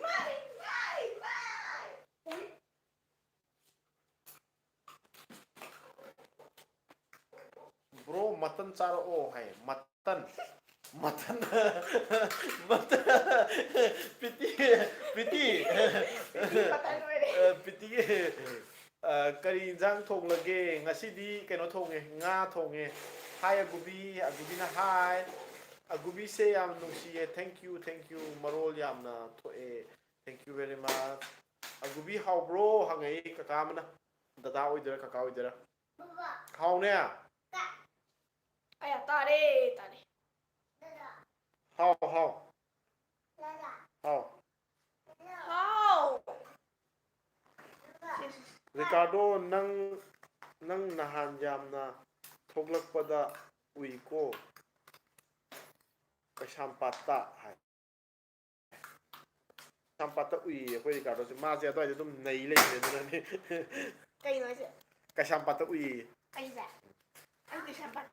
ꯃꯥꯏ, ꯃꯥꯏ, ꯃꯥꯏ꯫ "ꯕ꯭ꯔꯣ, ꯃꯇꯟ ꯆꯥꯔꯛꯑꯣ" ꯍꯥꯏ꯫ ꯃꯇꯟ꯫ ꯃꯇꯟ꯫ ꯃꯇꯟ꯫ ꯄ꯭ꯔꯤꯇꯤ꯫ ꯄ꯭ꯔꯤꯇꯤ꯫ ꯄ꯭ꯔꯤꯇꯤ ꯃꯇꯟ ꯑꯣꯏꯔꯦ꯫ ꯑ, ꯄ꯭ꯔꯤꯇꯤꯒꯤ, ꯑ, "ꯀꯔꯤ ꯏꯟꯖꯥꯡ ꯊꯣꯡꯂꯒꯦ?" "ꯉꯁꯤꯗꯤ ꯀꯩꯅꯣ ꯊꯣꯡꯉꯦ, ꯉꯥ ꯊꯣꯡꯉꯦ" ꯍꯥꯏ꯫ ꯑꯒꯨꯕꯤ, ꯑꯒꯨꯕꯤꯅ ꯍꯥꯏ꯫ "ꯑꯒꯨꯕꯤꯁꯦ ꯌꯥꯝ ꯅꯨꯡꯁꯤꯌꯦ꯫ Thank you, thank you꯫ ꯃꯔꯣꯜ ꯌꯥꯝꯅ ꯊꯣꯛꯑꯦ꯫ Thank you very much꯫ ꯑꯒꯨꯕꯤ ꯍꯥꯎꯕ꯭ꯔꯣ?" ꯍꯪꯉꯛꯏ ꯀꯀꯥ ꯑꯃꯅ꯫ ꯗꯗꯥ ꯑꯣꯏꯗꯣꯏꯔꯥ, ꯀꯀꯥ ꯑꯣꯏꯗꯣꯏꯔꯥ? ꯍꯥꯎꯅꯦ꯫ ꯑꯌꯥ, ꯇꯥꯔꯦ, ꯇꯥꯔꯦ꯫ ꯍꯥꯎ, ꯍꯥꯎ꯫ ꯍꯥꯎ꯫ ꯍꯥꯎ꯫ ꯔꯤꯀꯥꯔꯗꯣ, ꯅꯪ, ꯅꯪ ꯅꯍꯥꯟ ꯌꯥꯝꯅ ꯊꯣꯛꯂꯛꯄꯗ ꯎꯏꯀꯣ, ꯀꯩꯁꯥꯝꯄꯥꯠꯇ ꯍꯥꯏ꯫ ꯀꯩꯁꯥꯝꯄꯥꯠꯇ ꯎꯏꯌꯦ ꯑꯩꯈꯣꯏ ꯔꯤꯀꯥꯔꯗꯣꯁꯦ꯫ ꯃꯥꯁꯦ ꯑꯗꯨꯋꯥꯏꯗ ꯑꯗꯨꯝ ꯅꯩ ꯂꯩꯕꯅꯦ, ꯑꯗꯨꯅꯅꯦ꯫ ꯀꯩꯅꯣ ꯍꯥꯏꯁꯦ? ꯀꯩꯁꯥꯝꯄꯥꯠꯇ ꯎꯏꯌꯦ꯫ ꯑꯩꯁꯦ? ꯑꯩ ꯀꯩꯁꯥꯝꯄꯥꯠ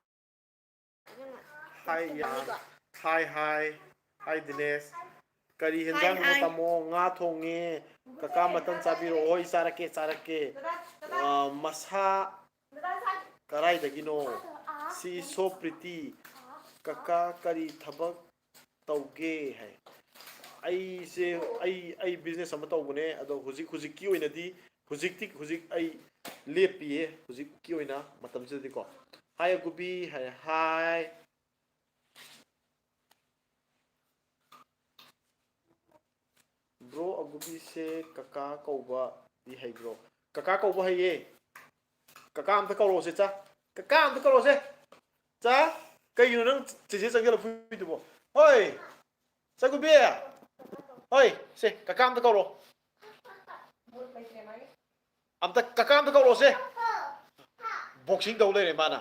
ꯍꯥꯏ, ꯌꯥꯝ꯫ ꯍꯥꯏ, ꯍꯥꯏ꯫ ꯍꯥꯏ, ꯗꯤꯅꯦꯁ꯫ "ꯀꯔꯤ ꯍꯥꯏ, ꯍꯦꯟꯖꯥꯡꯅꯣ, ꯍꯥꯏ꯫ ꯇꯥꯃꯣ?" "ꯉꯥ ꯊꯣꯡꯉꯦ꯫ ꯀꯀꯥ, ꯃꯇꯟ ꯆꯥꯕꯤꯔꯛꯑꯣ?" "ꯍꯣꯏ, ꯆꯥꯔꯛꯀꯦ, ꯆꯥꯔꯛꯀꯦ꯫" ꯗꯗꯥ, ꯗꯗꯥ꯫ ꯑ, ꯃꯁꯥ ꯗꯗꯥ, ꯁꯥ-, ꯀꯔꯥꯏꯗꯒꯤꯅꯣ? ꯁꯥꯗꯣ, ꯑꯥ, ꯁꯤ ꯁꯣ ꯄ꯭ꯔꯤꯇꯤ꯫ ꯑꯥ꯫ "ꯀꯀꯥ, ꯀꯔꯤ ꯊꯕꯛ ꯇꯧꯒꯦ?" ꯍꯥꯏ꯫ ꯑꯩꯁꯦ, ꯑꯩ, ꯑꯩ ꯕꯤꯖꯤꯅꯦꯁ ꯑꯃ ꯇꯧꯕꯅꯦ, ꯑꯗꯣ ꯍꯧꯖꯤꯛ, ꯍꯧꯖꯤꯛꯀꯤ ꯑꯣꯏꯅꯗꯤ, ꯍꯧꯖꯤꯛꯇꯤ, ꯍꯧꯖꯤꯛ ꯑꯩ ꯂꯦꯞꯄꯤꯌꯦ, ꯍꯧꯖꯤꯛꯀꯤ ꯑꯣꯏꯅ ꯃꯇꯝꯁꯤꯗꯗꯤꯀꯣ꯫ ꯍꯥꯏ ꯑꯒꯨꯕꯤ ꯍꯥꯏ, ꯍꯥꯏ꯫ ꯕ꯭ꯔꯣ, ꯑꯒꯨꯕꯤꯁꯦ ꯀꯀꯥ ꯀꯧꯕꯗꯤ ꯍꯩꯕ꯭ꯔꯣ? ꯀꯀꯥ ꯀꯧꯕ ꯍꯩꯌꯦ꯫ ꯀꯀꯥ ꯑꯝꯇ ꯀꯧꯔꯛꯑꯣꯁꯦ, ꯆꯥ꯫ ꯀꯀꯥ ꯑꯝꯇ ꯀꯧꯔꯛꯑꯣꯁꯦ꯫ ꯆꯥ, ꯀꯩꯒꯤꯅꯣ ꯅꯪ ꯆꯦꯆꯦ ꯆꯪꯁꯤꯜꯂ ꯐꯨꯏꯗꯨꯕꯣ? ꯍꯣꯏ, ꯆꯥꯒꯨꯕꯤ꯫ ꯍꯣꯏ, ꯁꯦ, ꯀꯀꯥ ꯑꯝꯇ ꯀꯧꯔꯛꯑꯣ꯫ ꯑꯝꯇ, ꯀꯀꯥ ꯑꯝꯇ ꯀꯧꯔꯛꯑꯣꯁꯦ꯫ ꯕꯣꯛꯁꯤꯡ ꯇꯧ ꯂꯩꯔꯦ ꯃꯥꯅ꯫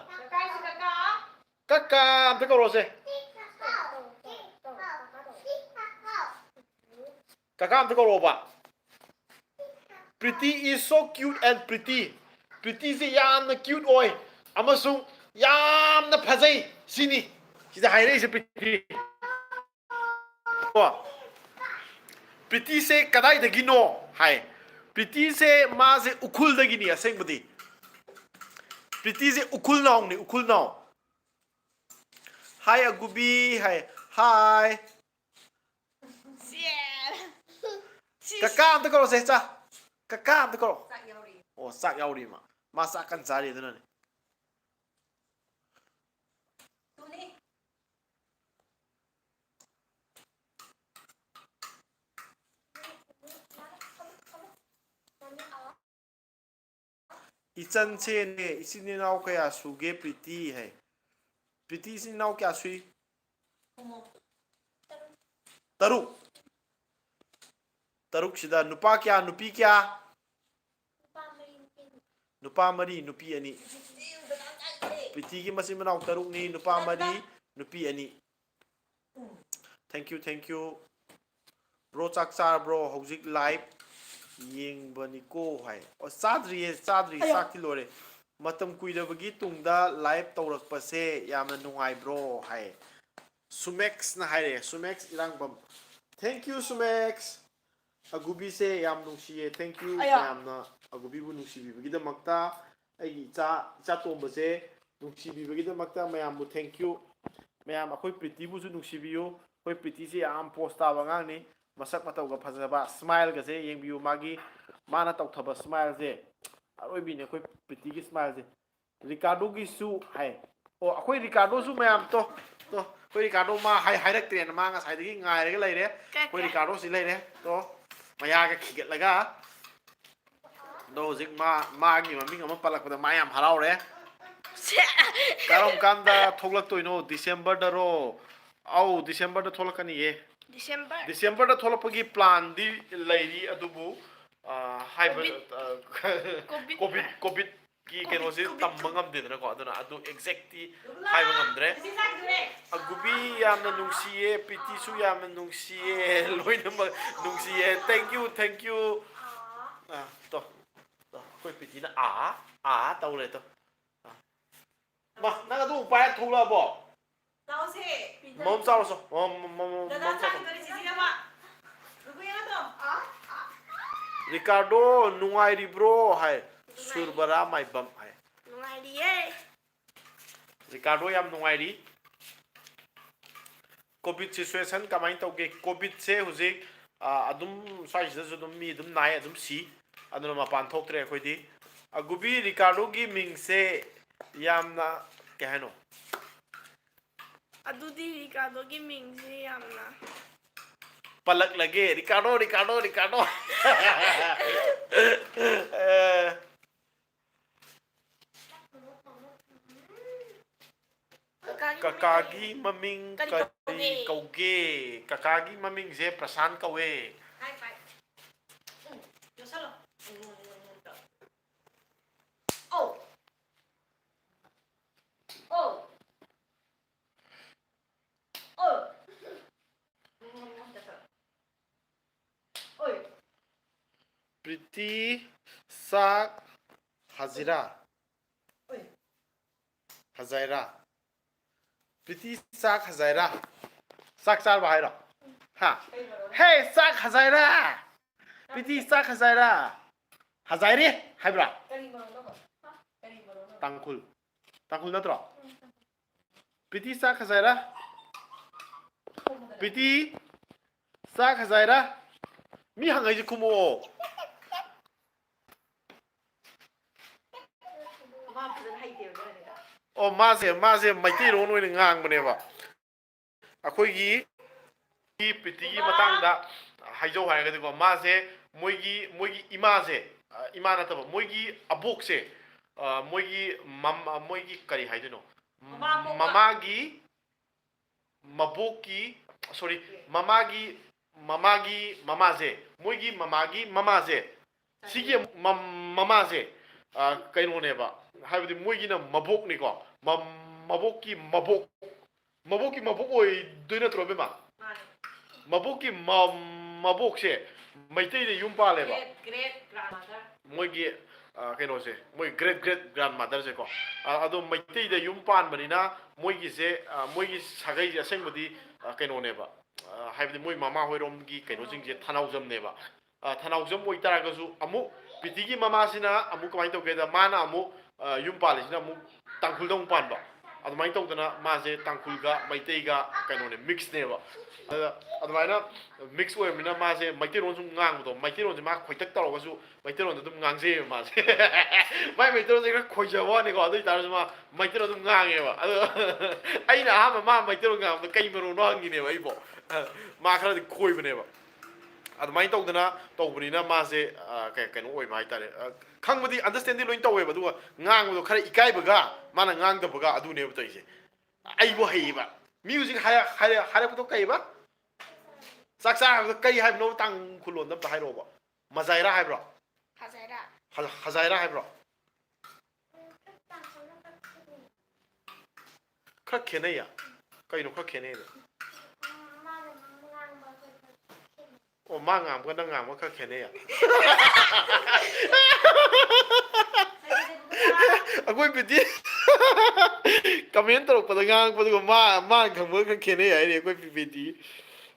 ꯀꯀꯥ ꯑꯝꯇ ꯀꯧꯔꯣꯁꯦ꯫ ꯀꯀꯥ ꯑꯝꯇ ꯀꯧꯔꯛꯑꯣꯕ꯫ Pretty is so cute and pretty. Prettyꯁꯦ ꯌꯥꯝꯅ cute ꯑꯣꯏ ꯑꯃꯁꯨꯡ ꯌꯥꯝꯅ ꯐꯖꯩ ꯁꯤꯅꯤ ꯁꯤꯗ ꯍꯥꯏꯔꯛꯏꯁꯦ꯫ Pretty ꯀꯣ, Prettyꯁꯦ ꯀꯗꯥꯏꯗꯒꯤꯅꯣ ꯍꯥꯏ꯫ Prettyꯁꯦ ꯃꯥꯁꯦ ꯎꯈ꯭ꯔꯨꯜꯗꯒꯤꯅꯤ ꯑꯁꯦꯡꯕꯗꯤ꯫ Prettyꯁꯦ ꯎꯈ꯭ꯔꯨꯜ ꯅꯥꯎꯅꯤ, ꯎꯈ꯭ꯔꯨꯜ ꯅꯥꯎ꯫ Hi ꯑꯒꯨꯕꯤ ꯍꯥꯏ꯫ Hi꯫ ꯀꯀꯥ ꯑꯝꯇ ꯀꯧꯔꯣꯁꯦ ꯆꯥ꯫ ꯀꯀꯥ ꯑꯝꯇ ꯀꯧꯔꯣ꯫ ꯑꯣ, ꯆꯥꯛ ꯌꯥꯎꯔꯤ ꯃꯥ꯫ ꯃꯥ ꯆꯥꯛ ꯀꯟꯅ ꯆꯥꯔꯤ ꯑꯗꯨꯅꯅꯦ꯫ ꯏꯆꯟꯁꯦꯅꯦ, ꯏꯆꯤꯟ ꯏꯅꯥꯎ ꯀꯌꯥ ꯁꯨꯒꯦ ꯄ꯭ꯔꯤꯇꯤ ꯍꯥꯏ꯫ ꯄ꯭ꯔꯤꯇꯤ ꯏꯆꯤꯟ ꯏꯅꯥꯎ ꯀꯌꯥ ꯁꯨꯏ? ꯇꯔꯨꯛ꯫ ꯇꯔꯨꯛꯁꯤꯗ ꯅꯨꯄꯥ ꯀꯌꯥ, ꯅꯨꯄꯤ ꯀꯌꯥ? ꯅꯨꯄꯥ ꯃꯔꯤ, ꯅꯨꯄꯤ ꯑꯅꯤ꯫ ꯄ꯭ꯔꯤꯇꯤꯒꯤ ꯃꯆꯤꯟ ꯃꯅꯥꯎ ꯇꯔꯨꯛꯅꯤ, ꯅꯨꯄꯥ ꯃꯔꯤ, ꯅꯨꯄꯤ ꯑꯅꯤ꯫ Thank you, thank you꯫ Bro, ꯆꯥꯛ ꯆꯥꯔꯕ꯭ꯔꯣ? ꯍꯧꯖꯤꯛ live ꯌꯦꯡꯕꯅꯤꯀꯣ ꯍꯥꯏ꯫ ꯑꯣ, ꯆꯥꯗ꯭ꯔꯤꯌꯦ, ꯆꯥꯗ꯭ꯔꯤ, ꯑꯌꯣ꯫ ꯆꯥꯛꯇꯤ ꯂꯣꯏꯔꯦ꯫ ꯃꯇꯝ ꯀꯨꯏꯔꯕꯒꯤ ꯇꯨꯡꯗ live ꯇꯧꯔꯛꯄꯁꯦ ꯌꯥꯝꯅ ꯅꯨꯡꯉꯥꯏꯕ꯭ꯔꯣ ꯍꯥꯏ꯫ ꯁꯨꯃꯦꯛꯁꯅ ꯍꯥꯏꯔꯛꯑꯦ, ꯁꯨꯃꯦꯛꯁ ꯏꯔꯥꯡꯕꯝ꯫ Thank you, ꯁꯨꯃꯦꯛꯁ꯫ ꯑꯒꯨꯕꯤꯁꯦ ꯌꯥꯝ ꯅꯨꯡꯁꯤꯌꯦ꯫ Thank you ꯑꯌꯥ꯫ ꯃꯌꯥꯝꯅ ꯑꯒꯨꯕꯤꯕꯨ ꯅꯨꯡꯁꯤꯕꯤꯕꯒꯤꯗꯃꯛꯇ, ꯑꯩꯒꯤ ꯏꯆꯥ, ꯏꯆꯥ ꯇꯣꯝꯕꯁꯦ ꯅꯨꯡꯁꯤꯕꯤꯕꯒꯤꯗꯃꯛꯇ ꯃꯌꯥꯝꯕꯨ thank you꯫ ꯃꯌꯥꯝ ꯑꯩꯈꯣꯏ ꯄ꯭ꯔꯤꯇꯤꯕꯨꯁꯨ ꯅꯨꯡꯁꯤꯕꯤꯌꯨ꯫ ꯑꯩꯈꯣꯏ ꯄ꯭ꯔꯤꯇꯤꯁꯦ ꯌꯥꯝ ꯄꯣꯁ ꯇꯥꯕ ꯑꯉꯥꯡꯅꯤ꯫ ꯃꯁꯛ ꯃꯇꯧꯒ ꯐꯖꯕ, smileꯒꯁꯦ ꯌꯦꯡꯕꯤꯌꯨ꯫ ꯃꯥꯒꯤ, ꯃꯥꯅ ꯇꯧꯊꯕ smileꯁꯦ ꯑꯔꯣꯏꯕꯤꯅꯦ ꯑꯩꯈꯣꯏ ꯄ꯭ꯔꯤꯇꯤꯒꯤ smileꯁꯦ꯫ ꯔꯤꯀꯥꯔꯗꯣꯒꯤꯁꯨ ꯍꯥꯏ꯫ ꯑꯣ, ꯑꯩꯈꯣꯏ ꯔꯤꯀꯥꯔꯗꯣꯁꯨ ꯃꯌꯥꯝ ꯇꯣ, ꯇꯣ, ꯑꯩꯈꯣꯏ ꯔꯤꯀꯥꯔꯗꯣ ꯃꯥ ꯍꯥꯏ-, ꯍꯥꯏꯔꯛꯇ꯭ꯔꯦꯅ ꯃꯥ ꯉꯁꯥꯏꯗꯒꯤ ꯉꯥꯏꯔꯒ ꯂꯩꯔꯦ꯫ ꯀꯩ, ꯑꯩꯈꯣꯏ ꯀꯩ? ꯔꯤꯀꯥꯔꯗꯣ ꯁꯤ ꯂꯩꯔꯦ꯫ ꯇꯣ, ꯃꯌꯥꯒ ꯈꯤꯒꯠꯂꯒ꯫ ꯑꯗꯣ ꯍꯧꯖꯤꯛ ꯃꯥ, ꯃꯥꯒꯤ ꯃꯃꯤꯡ ꯑꯃ ꯄꯜꯂꯛꯄꯗ ꯃꯥ ꯌꯥꯝ ꯍꯔꯥꯎꯔꯦ꯫ ꯁꯦ! ꯀꯔꯝ ꯀꯥꯟꯗ ꯊꯣꯛꯂꯛꯇꯣꯏꯅꯣ? ꯗꯤꯁꯦꯝꯕꯔꯗꯔꯣ? ꯑꯧ, ꯗꯤꯁꯦꯝꯕꯔꯗ ꯊꯣꯛꯂꯛꯀꯅꯤꯌꯦ꯫ ꯗꯤꯁꯦꯝꯕꯔ? ꯗꯤꯁꯦꯝꯕꯔꯗ ꯊꯣꯛꯂꯛꯄꯒꯤ planꯗꯤ ꯂꯩꯔꯤ, ꯑꯗꯨꯕꯨ, ꯑ, ꯍꯥꯏꯕ, ꯀꯣꯚꯤꯗ꯫ ꯑ, ꯀꯣꯚꯤꯗ꯫ ꯀꯣꯚꯤꯗ, ꯀꯣꯚꯤꯗ ꯀꯤ ꯀꯩꯅꯣꯁꯦ ꯇꯝꯕ ꯉꯝꯗꯦꯗꯅꯀꯣ, ꯑꯗꯨꯅ ꯑꯗꯨ exact ꯇꯤ ꯍꯥꯏꯕ ꯉꯝꯗ꯭ꯔꯦ꯫ ꯑꯒꯨꯕꯤ ꯌꯥꯝꯅ ꯅꯨꯡꯁꯤꯌꯦ, ꯄ꯭ꯔꯤꯇꯤꯁꯨ ꯌꯥꯝꯅ ꯅꯨꯡꯁꯤꯌꯦ, ꯂꯣꯏꯅꯃꯛ ꯅꯨꯡꯁꯤꯌꯦ꯫ Thank you, thank you. ꯑꯥ, ꯇꯣ, ꯇꯣ, ꯑꯩꯈꯣꯏ ꯄ꯭ꯔꯤꯇꯤꯅ ꯑꯥ, ꯑꯥ ꯇꯧꯔꯦ ꯇꯣ꯫ ꯑꯥ꯫ ꯃꯥ, ꯅꯪ ꯑꯗꯨ ꯎꯄꯥꯏ ꯊꯣꯛꯂꯛꯑꯕꯣ? ꯂꯥꯛꯑꯣꯁꯦ, ꯄꯤꯖꯔꯒꯦ꯫ ꯃꯝ ꯆꯥꯎꯔꯁꯨ꯫ ꯃꯝ, ꯃꯝ, ꯃꯝ, ꯗꯗꯥ ꯃꯝ ꯆꯥꯎꯔꯁꯨ꯫ ꯆꯥꯈꯤꯗꯣꯔꯦ, ꯆꯤꯆꯦ ꯑꯃ꯫ ꯅꯨꯄꯤ ꯑꯃꯗꯣ꯫ ꯔꯤꯀꯥꯔꯗꯣ, ꯅꯨꯡꯉꯥꯏꯔꯤꯕ꯭ꯔꯣ? ꯍꯥꯏ꯫ ꯅꯨꯡꯉꯥꯏꯔꯤ꯫ ꯁꯨꯔꯕꯔꯥ ꯃꯥꯏꯕꯝ ꯍꯥꯏ꯫ ꯅꯨꯡꯉꯥꯏꯔꯤꯌꯦ꯫ ꯔꯤꯀꯥꯔꯗꯣ ꯌꯥꯝ ꯅꯨꯡꯉꯥꯏꯔꯤ꯫ ꯀꯣꯚꯤꯗ situation ꯀꯃꯥꯏꯅ ꯇꯧꯒꯦ? ꯀꯣꯚꯤꯗꯁꯦ ꯍꯧꯖꯤꯛ, ꯑ, ꯑꯗꯨꯝ ꯁ꯭ꯋꯥꯏꯁꯤꯗꯁꯨ ꯑꯗꯨꯝ ꯃꯤ ꯑꯗꯨꯝ ꯅꯥꯏ, ꯑꯗꯨꯝ ꯁꯤ꯫ ꯑꯗꯨꯅ ꯃꯄꯥꯟ ꯊꯣꯛꯇ꯭ꯔꯦ ꯑꯩꯈꯣꯏꯗꯤ꯫ ꯑꯒꯨꯕꯤ ꯔꯤꯀꯥꯔꯗꯣꯒꯤ ꯃꯤꯡꯁꯦ ꯌꯥꯝꯅ ꯀꯩ ꯍꯥꯏꯅꯣ? ꯑꯗꯨꯗꯤ ꯔꯤꯀꯥꯔꯗꯣꯒꯤ ꯃꯤꯡꯁꯦ ꯌꯥꯝꯅ ꯄꯜꯂꯛꯂꯒꯦ꯫ ꯔꯤꯀꯥꯔꯗꯣ, ꯔꯤꯀꯥꯔꯗꯣ, ꯔꯤꯀꯥꯔꯗꯣ꯫ ꯑꯦ, ꯀꯀꯥꯒꯤ ꯀꯀꯥꯒꯤ ꯃꯃꯤꯡ ꯃꯃꯤꯡ ꯀꯔꯤ ꯀꯔꯤ ꯀꯧꯒꯦ? ꯀꯧꯒꯦ? ꯀꯀꯥꯒꯤ ꯃꯃꯤꯡꯁꯦ ꯄ꯭ꯔꯁꯥꯟ ꯀꯧꯋꯦ꯫ ꯍꯥꯏ, ꯍꯥꯏ꯫ ꯎꯝ, ꯌꯣꯠꯁꯜꯂꯣ꯫ ꯎꯝ, ꯎꯝ, ꯎꯝ, ꯎꯝ, ꯇꯧ꯫ ꯑꯧ꯫ ꯑꯧ꯫ ꯑꯧ꯫ ꯎꯝ, ꯎꯝ, ꯎꯝ, ꯇꯧ꯫ ꯑꯣꯏ꯫ ꯄ꯭ꯔꯤꯇꯤ ꯆꯥꯛ ꯍꯖꯤꯔꯥ꯫ ꯑꯣꯏ꯫ ꯍꯖꯥꯏꯔꯥ꯫ ꯄ꯭ꯔꯤꯇꯤ ꯆꯥꯛ ꯍꯖꯥꯏꯔꯥ꯫ ꯆꯥꯛ ꯆꯥꯔꯕ ꯍꯥꯏꯔꯣ? ꯍꯥ? ꯀꯩ ꯃꯔꯝ? ꯍꯦ, ꯆꯥꯛ ꯍꯖꯥꯏꯔꯥ꯫ ꯄ꯭ꯔꯤꯇꯤ ꯆꯥꯛ ꯍꯖꯥꯏꯔꯥ꯫ ꯍꯖꯥꯏꯔꯦ ꯍꯥꯏꯕ꯭ꯔꯥ? ꯀꯔꯤ ꯃꯔꯝꯅꯣꯕ? ꯍꯥ? ꯀꯔꯤ ꯃꯔꯝꯅꯣꯕ? ꯇꯥꯡꯈꯨꯜ꯫ ꯇꯥꯡꯈꯨꯜ ꯅꯠꯇ꯭ꯔꯣ? ꯎꯝ, ꯇꯥꯡꯈꯨꯜ꯫ ꯄ꯭ꯔꯤꯇꯤ ꯆꯥꯛ ꯍꯖꯥꯏꯔꯥ꯫ ꯈꯨꯝꯃꯨꯗꯅ꯫ ꯄ꯭ꯔꯤꯇꯤ ꯆꯥꯛ ꯍꯖꯥꯏꯔꯥ꯫ ꯃꯤ ꯍꯪꯉꯛꯏꯁꯦ ꯈꯨꯝꯃꯛꯑꯣ꯫ ꯃꯥ ꯐꯖꯅ ꯍꯩꯇꯦꯕ ꯑꯗꯨꯅꯅꯦ꯫ ꯑꯣ, ꯃꯥꯁꯦ, ꯃꯥꯁꯦ ꯃꯩꯇꯩꯂꯣꯟ ꯑꯣꯏꯅ ꯉꯥꯡꯕꯅꯦꯕ꯫ ꯑꯩꯈꯣꯏꯒꯤ ꯄ꯭ꯔꯤꯇꯤꯒꯤ ꯃꯇꯥꯡꯗ ꯍꯥꯏꯖꯧ ꯍꯥꯏꯔꯒꯗꯤꯀꯣ, ꯃꯥꯁꯦ ꯃꯣꯏꯒꯤ, ꯃꯣꯏꯒꯤ ꯏꯃꯥꯁꯦ, ꯑ, ꯏꯃꯥ ꯅꯠꯇꯕ, ꯃꯣꯏꯒꯤ ꯑꯕꯣꯛꯁꯦ, ꯑ, ꯃꯣꯏꯒꯤ ꯃꯝ-, ꯑ, ꯃꯣꯏꯒꯤ ꯀꯔꯤ ꯍꯥꯏꯗꯣꯏꯅꯣ? ꯃꯃꯥ ꯄꯣꯛꯄ꯫ ꯃꯃꯥꯒꯤ, ꯃꯕꯣꯛꯀꯤ, sorry, ꯃꯃꯥꯒꯤ, ꯃꯃꯥꯒꯤ ꯃꯃꯥꯁꯦ, ꯃꯣꯏꯒꯤ ꯃꯃꯥꯒꯤ ꯃꯃꯥꯁꯦ, ꯁꯤꯒꯤ ꯃꯝ-, ꯃꯃꯥꯁꯦ, ꯑ, ꯀꯩꯅꯣꯅꯦꯕ, ꯍꯥꯏꯕꯗꯤ ꯃꯣꯏꯒꯤꯅ ꯃꯕꯣꯛꯅꯤꯀꯣ, ꯃ- ꯃꯕꯣꯛꯀꯤ ꯃꯕꯣꯛ, ꯃꯕꯣꯛꯀꯤ ꯃꯕꯣꯛ ꯑꯣꯏꯗꯣꯏ ꯅꯠꯇ꯭ꯔꯣ ꯏꯕꯦꯝꯃ? ꯃꯕꯣꯛꯀꯤ ꯃ- ꯃꯕꯣꯛꯁꯦ ꯃꯩꯇꯩꯗ ꯌꯨꯝ ꯄꯥꯜꯂꯦꯕ꯫ Great great grandmother. ꯃꯣꯏꯒꯤ ꯑ, ꯀꯩꯅꯣꯁꯦ, ꯃꯣꯏ great great grandmotherꯁꯦꯀꯣ, ꯑ, ꯑꯗꯣ ꯃꯩꯇꯩꯗ ꯌꯨꯝ ꯄꯥꯟꯕꯅꯤꯅ ꯃꯣꯏꯒꯤꯁꯦ, ꯑ, ꯃꯣꯏꯒꯤ ꯁꯥꯒꯩꯁꯦ ꯑꯁꯦꯡꯕꯗꯤ, ꯑ, ꯀꯩꯅꯣꯅꯦꯕ, ꯑ, ꯍꯥꯏꯕꯗꯤ ꯃꯣꯏ ꯃꯃꯥ ꯍꯣꯏꯔꯣꯝꯒꯤ ꯀꯩꯅꯣꯁꯤꯡꯁꯦ ꯊꯅꯥꯎꯖꯝꯅꯦꯕ꯫ ꯑ, ꯊꯅꯥꯎꯖꯝ ꯑꯣꯏꯇꯥꯔꯒꯁꯨ ꯑꯃꯨꯛ ꯄ꯭ꯔꯤꯇꯤꯒꯤ ꯃꯃꯥꯁꯤꯅ ꯑꯃꯨꯛ ꯀꯃꯥꯏꯅ ꯇꯧꯒꯦꯗ, ꯃꯥꯅ ꯑꯃꯨꯛ, ꯑ, ꯌꯨꯝ ꯄꯥꯜꯂꯤꯁꯤꯅ ꯑꯃꯨꯛ ꯇꯥꯡꯈꯨꯜꯗ ꯑꯃꯨꯛ ꯄꯥꯟꯕ꯫ ꯑꯗꯨꯃꯥꯏꯅ ꯇꯧꯗꯅ ꯃꯥꯁꯦ ꯇꯥꯡꯈꯨꯜꯒ ꯃꯩꯇꯩꯒ ꯀꯩꯅꯣꯅꯦ, mixꯅꯦꯕ꯫ ꯑꯗ ꯑꯗꯨꯃꯥꯏꯅ mix ꯑꯣꯏꯔꯕꯅꯤꯅ ꯃꯥꯁꯦ ꯃꯩꯇꯩꯂꯣꯟ ꯁꯨꯝ ꯉꯥꯡꯕꯗꯣ, ꯃꯩꯇꯩꯂꯣꯟꯁꯦ ꯃꯥ ꯈꯣꯏꯇꯛ ꯇꯧꯔꯒꯁꯨ ꯃꯩꯇꯩꯂꯣꯟꯗ ꯑꯗꯨꯝ ꯉꯥꯡꯖꯩꯌꯦꯕ ꯃꯥꯁꯦ꯫ ꯃꯥꯏ ꯃꯩꯇꯩꯂꯣꯟꯁꯦ ꯈꯔ ꯈꯣꯏꯖꯕ ꯋꯥꯅꯤꯀꯣ, ꯑꯗꯨ ꯑꯣꯏꯇꯥꯔꯁꯨ ꯃꯥ ꯃꯩꯇꯩꯂꯣꯟ ꯑꯗꯨꯝ ꯉꯥꯡꯉꯦꯕ꯫ ꯑꯗꯣ ꯑꯩꯅ ꯑꯍꯥꯟꯕ ꯃꯥ ꯃꯩꯇꯩꯂꯣꯟ ꯉꯥꯡꯕꯗ ꯀꯩ ꯃꯔꯣꯟꯅꯣ ꯍꯪꯉꯤꯅꯦꯕ ꯑꯩꯕꯣ꯫ ꯃꯥ ꯈꯔꯗꯤ ꯈꯣꯏꯕꯅꯦꯕ꯫ ꯑꯗꯨꯃꯥꯏꯅ ꯇꯧꯗꯅ ꯇꯧꯕꯅꯤꯅ ꯃꯥꯁꯦ, ꯑ, ꯀꯩ- ꯀꯩꯅꯣ ꯑꯣꯏꯕ ꯍꯥꯏꯇꯥꯔꯦ꯫ ꯑ, ꯈꯪꯕꯗꯤ, understandꯗꯤ ꯂꯣꯏ ꯇꯧꯋꯦꯕ, ꯑꯗꯨꯒ ꯉꯥꯡꯕꯗꯣ ꯈꯔ ꯏꯀꯥꯏꯕꯒ ꯃꯥꯅ ꯉꯥꯡꯗꯕꯒ ꯑꯗꯨꯅꯦꯕ ꯇꯧꯔꯤꯁꯦ꯫ ꯑꯩꯕꯨ ꯍꯩꯌꯦꯕ꯫ ꯃꯤ ꯍꯧꯖꯤꯛ ꯍꯥꯏꯔ- ꯍꯥꯏꯔ- ꯍꯥꯏꯔꯛꯄꯗꯣ ꯀꯩꯕ? ꯆꯥꯛ ꯆꯥꯔꯕꯗ ꯀꯩ ꯍꯥꯏꯕꯅꯣ? ꯇꯥꯡꯈꯨꯜ ꯂꯣꯟꯗ ꯑꯝꯇ ꯍꯥꯏꯔꯛꯑꯣꯕ꯫ ꯃꯖꯥꯏꯔꯥ ꯍꯥꯏꯕ꯭ꯔꯣ? ꯍꯖꯥꯏꯔꯥ꯫ ꯍ- ꯍꯖꯥꯏꯔꯥ ꯍꯥꯏꯕ꯭ꯔꯣ? ꯈꯔ ꯈꯦꯠꯅꯩꯌꯦ꯫ ꯀꯩꯅꯣ ꯈꯔ ꯈꯦꯠꯅꯩꯗꯣ? ꯑꯣ, ꯃꯥ ꯉꯥꯡꯕꯒ ꯅꯪ ꯉꯥꯡꯕꯒ ꯈꯔ ꯈꯦꯠꯅꯩꯌꯦ꯫ ꯑꯩꯈꯣꯏ ꯄꯤꯇꯤ comment ꯇꯧꯔꯛꯄꯗ ꯉꯥꯡꯉꯛꯄꯗꯨꯒ ꯃꯥ- ꯃꯥꯅ ꯈꯪꯕꯒ ꯈꯔ ꯈꯦꯠꯅꯩ ꯍꯥꯏꯅꯤ ꯑꯩꯈꯣꯏ PT.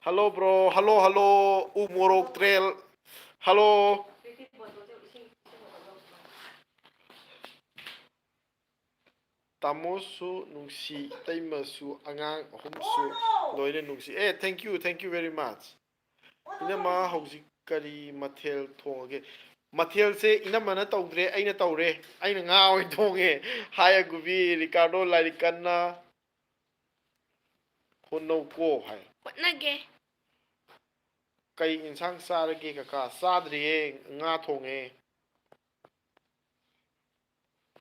Hello bro, hello, hello, ꯎ ꯃꯣꯔꯣꯛ ꯇ꯭ꯔꯦꯜ꯫ Hello꯫ ꯇꯥꯃꯣꯁꯨ ꯅꯨꯡꯁꯤ, ꯏꯇꯩꯃꯁꯨ, ꯑꯉꯥꯡ ꯑꯍꯨꯝꯁꯨ ꯂꯣꯏꯅ ꯅꯨꯡꯁꯤ꯫ ꯑꯦ, thank you, thank you very much꯫ ꯏꯅꯝꯃ, ꯍꯧꯖꯤꯛ ꯀꯔꯤ ꯃꯊꯦꯜ ꯊꯣꯡꯉꯒꯦ? ꯃꯊꯦꯜꯁꯦ ꯏꯅꯝꯃꯅ ꯇꯧꯗ꯭ꯔꯦ, ꯑꯩꯅ ꯇꯧꯔꯦ꯫ ꯑꯩꯅ ꯉꯥ ꯑꯣꯏꯅ ꯊꯣꯡꯉꯦ꯫ ꯍꯥꯏ ꯑꯒꯨꯕꯤ, ꯔꯤꯀꯥꯔꯗꯣ ꯂꯥꯏꯔꯤꯛ ꯀꯟꯅ ꯍꯣꯠꯅꯧꯀꯣ ꯍꯥꯏ꯫ ꯍꯣꯠꯅꯒꯦ꯫ ꯀꯩ ꯏꯟꯁꯥꯡ ꯆꯥꯔꯒꯦ ꯀꯀꯥ? ꯆꯥꯗ꯭ꯔꯤꯌꯦ, ꯉꯥ ꯊꯣꯡꯉꯦ꯫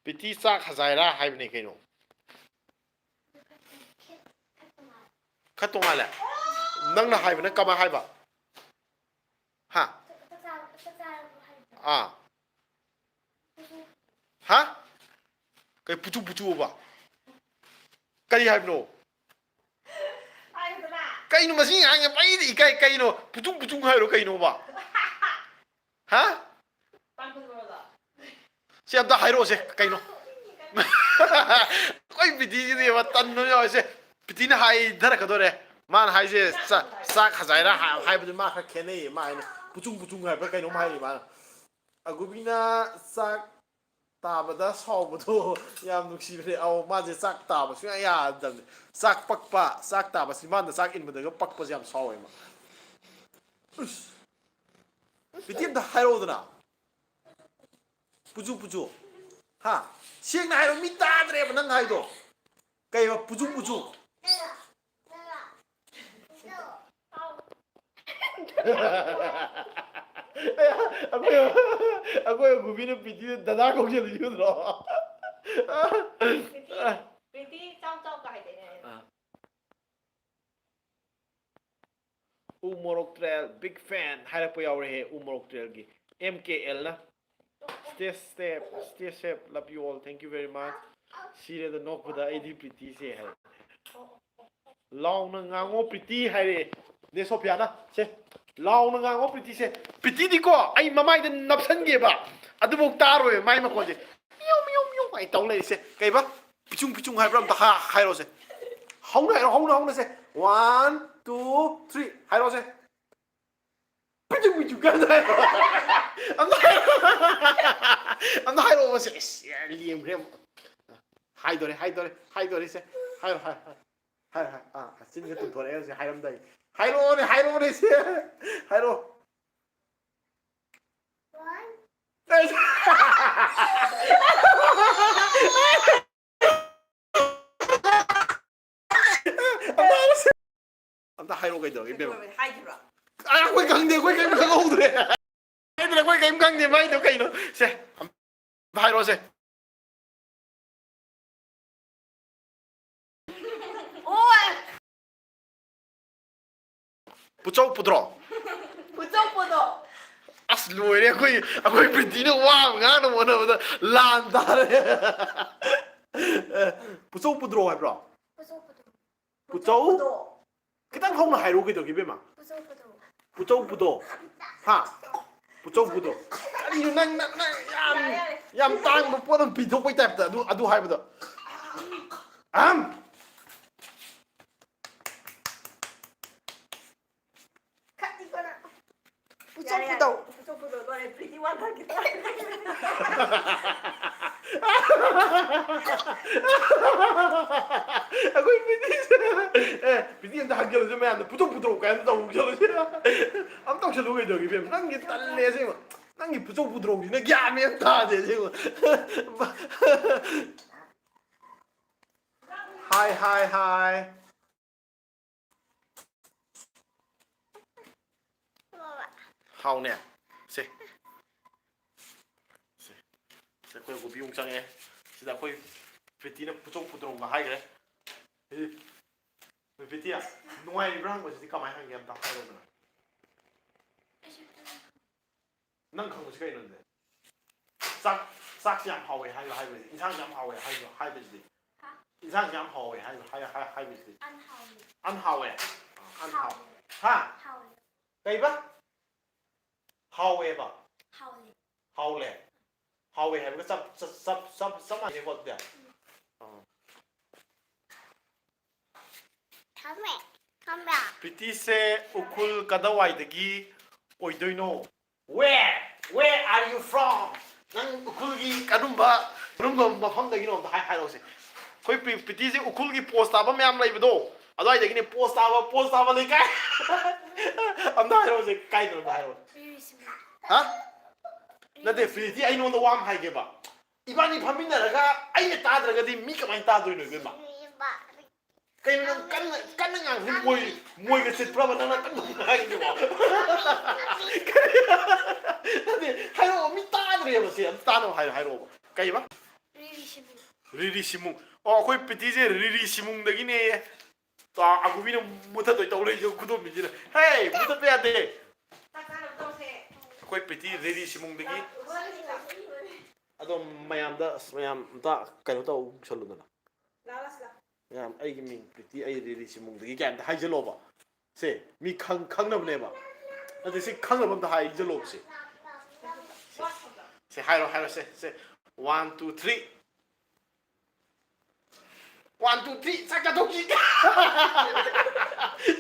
ꯄꯤꯇꯤ ꯆꯥꯛ ꯍꯖꯥꯏꯔꯥ ꯍꯥꯏꯕꯅꯦ ꯀꯩꯅꯣ꯫ ꯈꯔ ꯇꯣꯉꯥꯜꯂꯦ꯫ ꯅꯪꯅ ꯍꯥꯏꯕꯅ ꯀꯃꯥꯏ ꯍꯥꯏꯕ? ꯍꯥ? ꯑꯥ꯫ ꯍꯥ? ꯀꯩ ꯄꯨꯆꯨ ꯄꯨꯆꯨꯕ? ꯀꯔꯤ ꯍꯥꯏꯕꯅꯣ? ꯀꯩꯅꯣ ꯃꯁꯤ ꯉꯥꯡꯉꯦ ꯄꯩꯗ ꯏꯀꯥꯏ ꯀꯩꯅꯣ? ꯄꯨꯆꯨꯡ ꯄꯨꯆꯨꯡ ꯍꯥꯏꯔꯣ ꯀꯩꯅꯣꯕ? ꯍꯥ? ꯁꯤ ꯑꯝꯇ ꯍꯥꯏꯔꯛꯑꯣꯁꯦ ꯀꯩꯅꯣ? ꯑꯩꯈꯣꯏ ꯄꯤꯇꯤꯁꯤꯗꯤꯕ ꯇꯟꯕ ꯌꯥꯎꯔꯤꯁꯦ꯫ ꯄꯤꯇꯤꯅ ꯍꯥꯏꯊꯔꯛꯀꯗꯣꯔꯦ꯫ ꯃꯥꯅ ꯍꯥꯏꯁꯦ ꯆꯥꯛ ꯍꯖꯥꯏꯔ ꯍꯥꯏꯕꯗꯨ ꯃꯥ ꯈꯔ ꯈꯦꯠꯅꯩꯌꯦ꯫ ꯃꯥ ꯍꯥꯏꯅ ꯄꯨꯆꯨꯡ ꯄꯨꯆꯨꯡ ꯍꯥꯏꯕ꯭ꯔꯥ ꯀꯩꯅꯣꯝ ꯍꯥꯏꯔꯤ ꯃꯥꯅ꯫ ꯑꯒꯨꯕꯤꯅ ꯆꯥꯛ ꯇꯥꯕꯗ ꯁꯥꯎꯕꯗꯣ ꯌꯥꯝ ꯅꯨꯡꯁꯤꯕꯅꯦ꯫ ꯑꯧ, ꯃꯥꯁꯦ ꯆꯥꯛ ꯇꯥꯕ ꯁꯨꯡꯌꯥ ꯌꯥꯗꯕꯅꯦ꯫ ꯆꯥꯛ ꯄꯛꯄ, ꯆꯥꯛ ꯇꯥꯕ ꯆꯤꯝꯕꯥꯟꯗ ꯆꯥꯛ ꯏꯟꯕꯗꯒ ꯄꯛꯄꯁꯦ ꯌꯥꯝ ꯁꯥꯎꯋꯦ ꯃꯥ꯫ ꯎꯁ꯫ ꯄꯤꯇꯤ ꯑꯝꯇ ꯍꯥꯏꯔꯛꯑꯣꯗꯅ꯫ ꯄꯨꯖꯨ ꯄꯨꯖꯨ꯫ ꯍꯥ? ꯁꯦꯡꯅ ꯍꯥꯏꯔꯣ, ꯃꯤ ꯇꯥꯗ꯭ꯔꯦꯕ ꯅꯪ ꯍꯥꯏꯗꯣ꯫ ꯀꯩꯕ ꯄꯨꯖꯨ ꯄꯨꯖꯨ? ꯑꯩꯈꯣꯏ ꯑꯩꯈꯣꯏ ꯒꯨꯕꯤꯅ ꯄꯤꯇꯤꯗ ꯗꯗꯥ ꯀꯧꯁꯤꯜꯂꯤꯁꯤ ꯎꯗ꯭ꯔꯣ? ꯄ꯭ꯔꯤꯇꯤ, ꯄ꯭ꯔꯤꯇꯤ ꯆꯥꯎ ꯆꯥꯎ ꯀꯥꯏꯗꯦꯅꯦ꯫ ꯑꯥ꯫ ꯎ ꯃꯣꯔꯣꯛ ꯇ꯭ꯔꯦꯜ ꯕꯤꯛ ꯐꯦꯟ ꯍꯥꯏꯔꯛꯄ ꯌꯥꯎꯔꯦꯍꯦ꯫ ꯎ ꯃꯣꯔꯣꯛ ꯇ꯭ꯔꯦꯜꯒꯤ M K ꯑꯦꯜꯅ stay safe, stay safe, love you all, thank you very much꯫ ꯁꯤꯔꯦꯗ ꯅꯣꯛꯄꯗ ꯑꯩꯗꯤ ꯄ꯭ꯔꯤꯇꯤꯁꯦ ꯍꯥꯏ꯫ ꯂꯥꯎꯅ ꯉꯥꯡꯉꯣ ꯄ꯭ꯔꯤꯇꯤ ꯍꯥꯏꯔꯛꯑꯦ ꯅꯦ ꯁꯣꯐꯤꯌꯥꯅ꯫ ꯁꯦ, ꯂꯥꯎꯅ ꯉꯥꯡꯉꯣ ꯄ꯭ꯔꯤꯇꯤꯁꯦ꯫ ꯄ꯭ꯔꯤꯇꯤꯗꯤꯀꯣ ꯑꯩ ꯃꯃꯥꯏꯗ ꯅꯞꯁꯟꯒꯦꯕ, ꯑꯗꯨꯐꯥꯎ ꯇꯥꯔꯣꯏꯕ ꯃꯥꯏ ꯃꯈꯣꯟꯁꯦ꯫ ꯃꯤꯌꯧ ꯃꯤꯌꯧ ꯃꯤꯌꯧ ꯑꯩ ꯇꯧ ꯂꯩꯔꯤꯁꯦ꯫ ꯀꯩꯕ? ꯄꯤꯆꯨꯡ ꯄꯤꯆꯨꯡ ꯍꯥꯏꯕ꯭ꯔꯥ? ꯑꯝꯇ ꯍꯥ-, ꯍꯥꯏꯔꯣꯁꯦ꯫ ꯍꯧꯅ ꯍꯥꯏꯔꯣ, ꯍꯧꯅ, ꯍꯧꯅꯁꯦ꯫ One, two, three ꯍꯥꯏꯔꯣꯁꯦ꯫ ꯄꯤꯆꯨꯡ ꯄꯤꯆꯨꯡ ꯀꯥꯏꯅ ꯍꯥꯏꯔꯣ꯫ ꯑꯝꯇ ꯍꯥꯏꯔꯣ꯫ ꯑꯝꯇ ꯍꯥꯏꯔꯛꯑꯣꯁꯦ꯫ ꯑꯁ, ꯂꯦꯝꯈ꯭ꯔꯦ ꯑꯃꯨꯛ꯫ ꯍꯥꯏꯗꯣꯔꯦ, ꯍꯥꯏꯗꯣꯔꯦ, ꯍꯥꯏꯗꯣꯔꯦꯁꯦ꯫ ꯍꯥꯏꯔꯣ, ꯍꯥꯏꯔꯣ, ꯍꯥꯏꯔꯣ꯫ ꯍꯥꯏꯔꯣ, ꯍꯥꯏꯔꯣ꯫ ꯑꯥ, ꯆꯤꯟꯒ ꯇꯨꯝꯊꯣꯔꯛꯑꯦ ꯍꯧꯖꯤꯛ ꯍꯥꯏꯔꯝꯗꯥꯏ꯫ ꯍꯥꯏꯔꯛꯑꯣꯅꯦ, ꯍꯥꯏꯔꯛꯑꯣꯅꯦ ꯁꯦ꯫ ꯍꯥꯏꯔꯛꯑꯣ꯫ ꯑꯝꯇ ꯍꯥꯏꯔꯛꯑꯣ ꯀꯩꯗꯧꯔꯒꯦ ꯏꯕꯦꯝꯃ? ꯀꯩꯗꯧꯔꯒꯦ? ꯍꯥꯏꯈꯤꯕ꯭ꯔꯣ? ꯑ, ꯑꯩꯈꯣꯏ ꯈꯪꯗꯦ, ꯑꯩꯈꯣꯏ ꯀꯔꯤꯝ ꯈꯪꯍꯧꯗ꯭ꯔꯦ꯫ ꯍꯥꯏꯗ꯭ꯔꯦ, ꯑꯩꯈꯣꯏ ꯀꯔꯤꯝ ꯈꯪꯗꯦ ꯃꯥꯏꯗꯣ ꯀꯩꯅꯣ꯫ ꯁꯦ, ꯑꯝꯇ ꯍꯥꯏꯔꯛꯑꯣꯁꯦ꯫ ꯑꯣ! ꯄꯨꯆꯧ ꯄꯨꯗ꯭ꯔꯣ? ꯄꯨꯆꯧ ꯄꯨꯗꯣ꯫ ꯂꯣꯏꯔꯦ, ꯑꯩꯈꯣꯏ, ꯑꯩꯈꯣꯏ ꯄ꯭ꯔꯤꯇꯤꯅ ꯋꯥ ꯑꯃ ꯉꯥꯡꯅꯕ ꯍꯣꯠꯅꯕꯗ ꯂꯥꯟ ꯇꯥꯔꯦ꯫ ꯑꯦ, ꯄꯨꯆꯧ ꯄꯨꯗ꯭ꯔꯣ ꯍꯥꯏꯕ꯭ꯔꯣ? ꯄꯨꯆꯧ ꯄꯨꯗ꯭ꯔꯣ꯫ ꯄꯨꯆꯧ? ꯄꯨꯗ꯭ꯔꯣ꯫ ꯈꯤꯇꯪ ꯍꯧꯅ ꯍꯥꯏꯔꯛꯑꯣ, ꯀꯩꯗꯧꯒꯦ, ꯏꯕꯦꯝꯃ? ꯄꯨꯆꯧ ꯄꯨꯗ꯭ꯔꯣ꯫ ꯄꯨꯆꯧ ꯄꯨꯗ꯭ꯔꯣ? ꯍꯥ? ꯄꯨꯆꯧ ꯄꯨꯗ꯭ꯔꯣ? ꯀꯔꯤꯅꯣ ꯅꯪ, ꯅꯪ, ꯅꯪ ꯌꯥꯝ, ꯌꯥꯔꯦ, ꯌꯥꯔꯦ꯫ ꯌꯥꯝ ꯇꯥꯡꯕ ꯄꯣꯠ ꯑꯃ ꯄꯤꯊꯣꯛꯄꯩ ꯇꯥꯏꯞꯇ ꯑꯗꯨ, ꯑꯗꯨ ꯍꯥꯏꯕꯗꯣ꯫ ꯑꯍꯝ! ꯈꯠꯂꯤꯀꯣ ꯅꯪ꯫ ꯄꯨꯆꯧ ꯌꯥꯔꯦ, ꯌꯥꯔꯦ꯫ ꯄꯨꯗꯧ꯫ ꯄꯨꯆꯧ ꯄꯨꯗꯧ ꯂꯣꯏꯔꯦ, ꯄ꯭ꯔꯤꯇꯤ ꯋꯥꯟ ꯊꯥꯔꯇꯤ꯫ ꯑꯩꯈꯣꯏ ꯄ꯭ꯔꯤꯇꯤꯁꯦ, ꯑꯦ, ꯄ꯭ꯔꯤꯇꯤ ꯑꯝꯇ ꯍꯪꯖꯜꯂꯨꯁꯦ ꯃꯌꯥꯝꯗ, ꯄꯨꯆꯧ ꯄꯨꯗ꯭ꯔꯣ ꯀꯥꯏꯅ ꯇꯧꯁꯜꯂꯨꯁꯦ꯫ ꯑꯝ ꯇꯧꯁꯜꯂꯨ ꯀꯩꯗꯧꯒꯦ, ꯏꯕꯦꯝ? ꯅꯪꯒꯤ ꯇꯜꯂꯦ ꯑꯁꯦꯡꯕ꯫ ꯅꯪꯒꯤ ꯄꯨꯆꯧ ꯄꯨꯗ꯭ꯔꯣꯁꯤꯅ ꯒ꯭ꯌꯥꯟ ꯃꯦꯟ ꯇꯥꯗꯦ ꯑꯁꯦꯡꯕ꯫ ꯍꯥꯏ, ꯍꯥꯏ, ꯍꯥꯏ꯫ ꯍꯥꯎꯅꯦ꯫ ꯁꯦ꯫ ꯁꯦ꯫ ꯁꯦ, ꯑꯩꯈꯣꯏ ꯀꯣꯐꯤ ꯑꯃꯨꯛ ꯆꯪꯉꯛꯑꯦ꯫ ꯁꯤꯗ ꯑꯩꯈꯣꯏ ꯄ꯭ꯔꯤꯇꯤꯅ ꯄꯨꯆꯧ ꯄꯨꯗ꯭ꯔꯧꯒ ꯍꯥꯏꯈ꯭ꯔꯦ꯫ ꯁꯤ, ꯄ꯭ꯔꯤꯇꯤ, ꯅꯨꯡꯉꯥꯏꯔꯤꯕ꯭ꯔꯥ ꯍꯪꯕꯁꯤꯗꯤ ꯀꯃꯥꯏꯅ ꯍꯪꯒꯦ ꯑꯝꯇ ꯍꯥꯏꯔꯛꯎꯗꯅ꯫ ꯅꯪ ꯈꯪꯕꯁꯤ ꯀꯩꯅꯣ ꯑꯗꯨꯗꯤ? ꯆꯥꯛ, ꯆꯥꯛꯁꯤ ꯌꯥꯝ ꯍꯥꯎꯋꯦ ꯍꯥꯏꯕ, ꯍꯥꯏꯕꯁꯤ, ꯏꯟꯁꯥꯡꯁꯤ ꯌꯥꯝ ꯍꯥꯎꯋꯦ ꯍꯥꯏꯕ, ꯍꯥꯏꯕꯁꯤꯗꯤ? ꯍꯥ? ꯏꯟꯁꯥꯡꯁꯤ ꯌꯥꯝ ꯍꯥꯎꯋꯦ ꯍꯥꯏꯕ, ꯍꯥꯏ-, ꯍꯥꯏ-, ꯍꯥꯏꯕꯁꯤꯗꯤ? ꯑꯟ ꯍꯥꯎꯋꯦ꯫ ꯑꯟ ꯍꯥꯎꯋꯦ꯫ ꯍꯥꯎꯋꯦ꯫ ꯍꯥ? ꯍꯥꯎꯋꯦ꯫ ꯀꯩꯕ? ꯍꯥꯎꯋꯦꯕ? ꯍꯥꯎꯋꯦ꯫ ꯍꯥꯎꯂꯦ꯫ ꯍꯥꯎꯋꯦ ꯍꯥꯏꯕꯒ ꯆꯞ, ꯆꯞ, ꯆꯞ, ꯆꯞ, ꯆꯞ ꯃꯥꯟꯅꯩꯀꯣ ꯑꯗꯨꯗꯤ? ꯎꯝ꯫ ꯑꯥ꯫ ꯊꯝꯃꯦ꯫ ꯊꯝꯃꯦ꯫ ꯄ꯭ꯔꯤꯇꯤꯁꯦ ꯎꯈ꯭ꯔꯨꯜ ꯀꯗꯥꯋꯥꯏꯗꯒꯤ ꯑꯣꯏꯗꯣꯏꯅꯣ? Where? Where are you from? ꯅꯪ ꯎꯈ꯭ꯔꯨꯜꯒꯤ ꯀꯔꯝꯕ, ꯀꯔꯝꯕ ꯃꯐꯝꯗꯒꯤꯅꯣ ꯑꯝꯇ ꯍꯥꯏ-, ꯍꯥꯏꯔꯛꯎꯁꯦ꯫ ꯑꯩꯈꯣꯏ ꯄ꯭ꯔꯤ-, ꯄ꯭ꯔꯤꯇꯤꯁꯦ ꯎꯈ꯭ꯔꯨꯜꯒꯤ ꯄꯣꯁ ꯇꯥꯕ ꯃꯌꯥꯝ ꯂꯩꯕꯗꯣ, ꯑꯗꯨꯋꯥꯏꯗꯒꯤꯅꯦ, ꯄꯣꯁ ꯇꯥꯕ, ꯄꯣꯁ ꯇꯥꯕ ꯂꯩꯀꯥꯏ꯫ ꯑꯝꯇ ꯍꯥꯏꯔꯛꯎꯁꯦ, ꯀꯥꯏꯗꯅꯣ ꯑꯝꯇ ꯍꯥꯏꯔꯛꯑꯣ꯫ ꯍꯥ? ꯅꯠꯇꯦ, ꯄ꯭ꯔꯤꯇꯤ, ꯑꯩ ꯅꯉꯣꯟꯗ ꯋꯥ ꯑꯃ ꯍꯥꯏꯒꯦꯕ꯫ ꯏꯕꯥꯅꯤ ꯐꯝꯃꯤꯟꯅꯔꯒ ꯑꯩꯅ ꯇꯥꯗ꯭ꯔꯒꯗꯤ ꯃꯤ ꯀꯃꯥꯏꯅ ꯇꯥꯗꯣꯏꯅꯣ, ꯏꯕꯦꯝꯃ? ꯀꯩꯅꯣ ꯅꯪ ꯀꯟꯅ, ꯀꯟꯅ ꯉꯥꯡꯕ ꯃꯣꯏ, ꯃꯣꯏꯒ ꯆꯠꯄ꯭ꯔꯕ ꯅꯪꯅ ꯀꯟꯅ ꯉꯥꯡꯉꯤꯗꯨꯕꯣ? ꯅꯠꯇꯦ, ꯍꯥꯏꯔꯛꯑꯣ, ꯃꯤ ꯇꯥꯗ꯭ꯔꯦꯕ ꯁꯦ, ꯑꯝꯇ ꯇꯥꯅꯕ ꯍꯥꯏꯔꯣ, ꯍꯥꯏꯔꯛꯑꯣꯕ꯫ ꯀꯩꯕ? ꯔꯤꯔꯤ ꯁꯤꯃꯨꯡ꯫ ꯔꯤꯔꯤ ꯁꯤꯃꯨꯡ꯫ ꯑꯣ, ꯑꯩꯈꯣꯏ ꯄ꯭ꯔꯤꯇꯤꯁꯦ ꯔꯤꯔꯤ ꯁꯤꯃꯨꯡꯗꯒꯤꯅꯦꯌꯦ꯫ ꯇꯥ, ꯑꯒꯨꯕꯤꯅ ꯃꯨꯊꯠꯇꯣꯏ ꯇꯧ ꯂꯩꯔꯤꯁꯦ ꯈꯨꯗꯣꯝꯕꯤꯁꯤꯅ꯫ ꯍꯦ, ꯃꯨꯊꯠꯄ ꯌꯥꯗꯦ꯫ ꯆꯥꯛ ꯆꯥꯅꯕ ꯇꯧꯁꯦ꯫ ꯑꯩꯈꯣꯏ ꯄ꯭ꯔꯤꯇꯤ ꯔꯦꯗꯤ ꯁꯤꯃꯨꯡꯗꯒꯤ꯫ ꯑꯗꯣ ꯃꯌꯥꯝꯗ, ꯑꯁ, ꯃꯌꯥꯝ ꯑꯝꯇ ꯀꯩꯅꯣ ꯇꯧꯁꯜꯂꯨꯗꯅ꯫ ꯃꯌꯥꯝ, ꯑꯩꯒꯤ ꯃꯤꯡ ꯄ꯭ꯔꯤꯇꯤ, ꯑꯩ ꯔꯦꯗꯤ ꯁꯤꯃꯨꯡꯗꯒꯤ ꯀꯥꯏꯅ ꯍꯥꯏꯖꯜꯂꯣꯕ꯫ ꯁꯦ, ꯃꯤ ꯈꯪ-, ꯈꯪꯅꯕꯅꯦꯕ꯫ ꯑꯗꯨ ꯁꯤ ꯈꯪꯅꯕ ꯑꯝꯇ ꯍꯥꯏꯖꯜꯂꯣꯕ ꯁꯦ꯫ ꯁꯦ, ꯁꯦ, ꯍꯥꯏꯔꯣ, ꯍꯥꯏꯔꯣ, ꯁꯦ, ꯁꯦ꯫ One, two, three꯫ One, two, three, ꯆꯥꯛ ꯆꯥꯊꯣꯛꯁꯤ꯫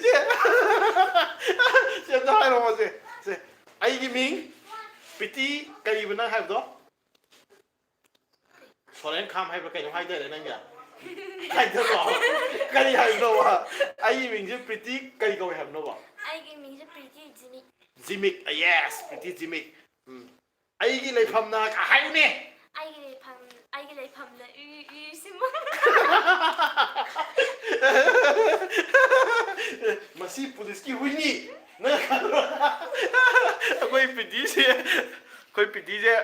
ꯁꯦ, ꯁꯦ, ꯑꯝꯇ ꯍꯥꯏꯔꯣꯕ ꯁꯦ꯫ ꯁꯦ, ꯑꯩꯒꯤ ꯃꯤꯡ ꯄ꯭ꯔꯤꯇꯤ, ꯀꯔꯤꯕ ꯅꯪ ꯍꯥꯏꯕꯗꯣ? ꯁꯣꯔꯦꯟ ꯈꯥꯝ ꯍꯥꯏꯕ꯭ꯔꯥ ꯀꯩꯅꯣ ꯍꯥꯏꯗꯥꯏꯅꯦ ꯅꯪꯒꯤ? ꯍꯥꯏꯗꯕ꯭ꯔꯣ? ꯀꯔꯤ ꯍꯥꯏꯕꯅꯣꯕ? ꯑꯩꯒꯤ ꯃꯤꯡꯁꯦ ꯄ꯭ꯔꯤꯇꯤ ꯀꯔꯤ ꯀꯧꯏ ꯍꯥꯏꯕꯅꯣꯕ? ꯑꯩꯒꯤ ꯃꯤꯡꯁꯦ ꯄ꯭ꯔꯤꯇꯤ ꯖꯤꯃꯤꯛ꯫ ꯖꯤꯃꯤꯛ, yes, ꯄ꯭ꯔꯤꯇꯤ ꯖꯤꯃꯤꯛ꯫ ꯎꯝ꯫ ꯑꯩꯒꯤ ꯂꯩꯐꯝꯅ ꯀ-, ꯍꯥꯏꯌꯨꯅꯦ꯫ ꯑꯩꯒꯤ ꯂꯩꯐꯝ, ꯑꯩꯒꯤ ꯂꯩꯐꯝꯅ ꯏ, ꯏ, ꯁꯤꯃꯨꯡ꯫ ꯃꯁꯤ ꯄꯨꯂꯤꯁꯀꯤ ꯍꯨꯏꯅꯤ꯫ ꯅꯪ ꯈꯪꯕ꯭ꯔꯣ? ꯑꯩꯈꯣꯏ ꯄ꯭ꯔꯤꯇꯤꯁꯦ, ꯑꯩꯈꯣꯏ ꯄ꯭ꯔꯤꯇꯤꯁꯦ,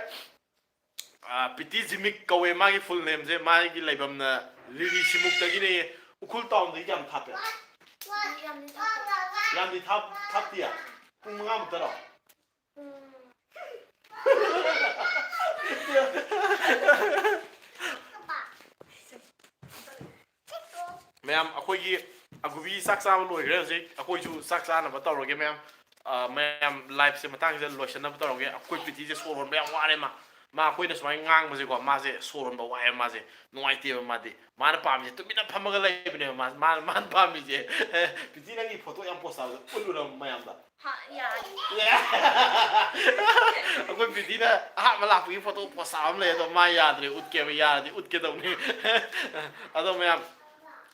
ꯑꯥ, ꯄ꯭ꯔꯤꯇꯤ ꯖꯤꯃꯤꯛ ꯀꯧꯋꯦ ꯃꯥꯒꯤ full nameꯁꯦ꯫ ꯃꯥꯒꯤ ꯂꯩꯐꯝꯅ ꯂꯤꯔꯤ ꯁꯤꯃꯨꯛꯇꯒꯤꯅꯦ꯫ ꯎꯈ꯭ꯔꯨꯜ townꯗꯒꯤ ꯀꯌꯥꯝ ꯊꯥꯞꯄꯦ? ꯌꯥꯝꯗꯤ ꯊꯥꯞꯇꯦ꯫ ꯌꯥꯝꯗꯤ ꯊꯥꯞ-, ꯊꯥꯞꯇꯤꯌꯦ? ꯄꯨꯡ ꯃꯉꯥꯃꯨꯛꯇꯔꯣ? ꯎꯝ꯫ ꯃꯌꯥꯝ, ꯑꯩꯈꯣꯏꯒꯤ ꯑꯒꯨꯕꯤ ꯆꯥꯛ ꯆꯥꯕ ꯂꯣꯏꯈ꯭ꯔꯦ꯫ ꯍꯧꯖꯤꯛ ꯑꯩꯈꯣꯏꯁꯨ ꯆꯥꯛ ꯆꯥꯅꯕ ꯇꯧꯔꯒꯦ, ꯃꯌꯥꯝ꯫ ꯑ, ꯃꯌꯥꯝ, liveꯁꯦ ꯃꯇꯥꯡꯁꯤꯗ ꯂꯣꯏꯁꯤꯟꯅꯕ ꯇꯧꯔꯒꯦ꯫ ꯑꯩꯈꯣꯏ ꯄ꯭ꯔꯤꯇꯤꯁꯦ ꯁꯣꯔ ꯍꯣꯟꯕ ꯌꯥꯝ ꯋꯥꯔꯦ꯫ ꯃꯥ, ꯃꯥ ꯑꯩꯈꯣꯏꯅ ꯁꯨꯃꯥꯏꯅ ꯉꯥꯡꯕꯁꯦꯀꯣ, ꯃꯥꯁꯦ ꯁꯣꯔ ꯍꯣꯟꯕ ꯋꯥꯏꯑꯦ꯫ ꯃꯥꯁꯦ ꯅꯨꯡꯉꯥꯏꯇꯦꯕ꯫ ꯃꯥꯗꯤ, ꯃꯥꯅ ꯄꯥꯝꯃꯤꯁꯦ ꯇꯨꯃꯤꯟꯅ ꯐꯝꯃꯒ ꯂꯩꯕꯅꯦꯕ꯫ ꯃꯥ, ꯃꯥ, ꯃꯥꯅ ꯄꯥꯝꯃꯤꯁꯦ꯫ ꯑꯦ, ꯄ꯭ꯔꯤꯇꯤ, ꯅꯪꯒꯤ photo ꯌꯥꯝ post ꯇꯥꯕꯗꯣ ꯎꯠꯂꯨꯔꯕ ꯃꯌꯥꯝꯗ? ꯍꯥ, ꯌꯥꯏ꯫ ꯑꯩꯈꯣꯏ ꯄ꯭ꯔꯤꯇꯤꯅ ꯑꯍꯥꯟꯕ ꯂꯥꯛꯄꯒꯤ photo post ꯇꯥꯕ ꯑꯃ ꯂꯩ, ꯑꯗꯣ ꯃꯥ ꯌꯥꯗ꯭ꯔꯦ꯫ ꯎꯠꯀꯦꯕ, ꯌꯥꯔꯗꯤ ꯎꯠꯀꯦ ꯇꯧꯅꯤ꯫ ꯑꯗꯣ ꯃꯌꯥꯝ,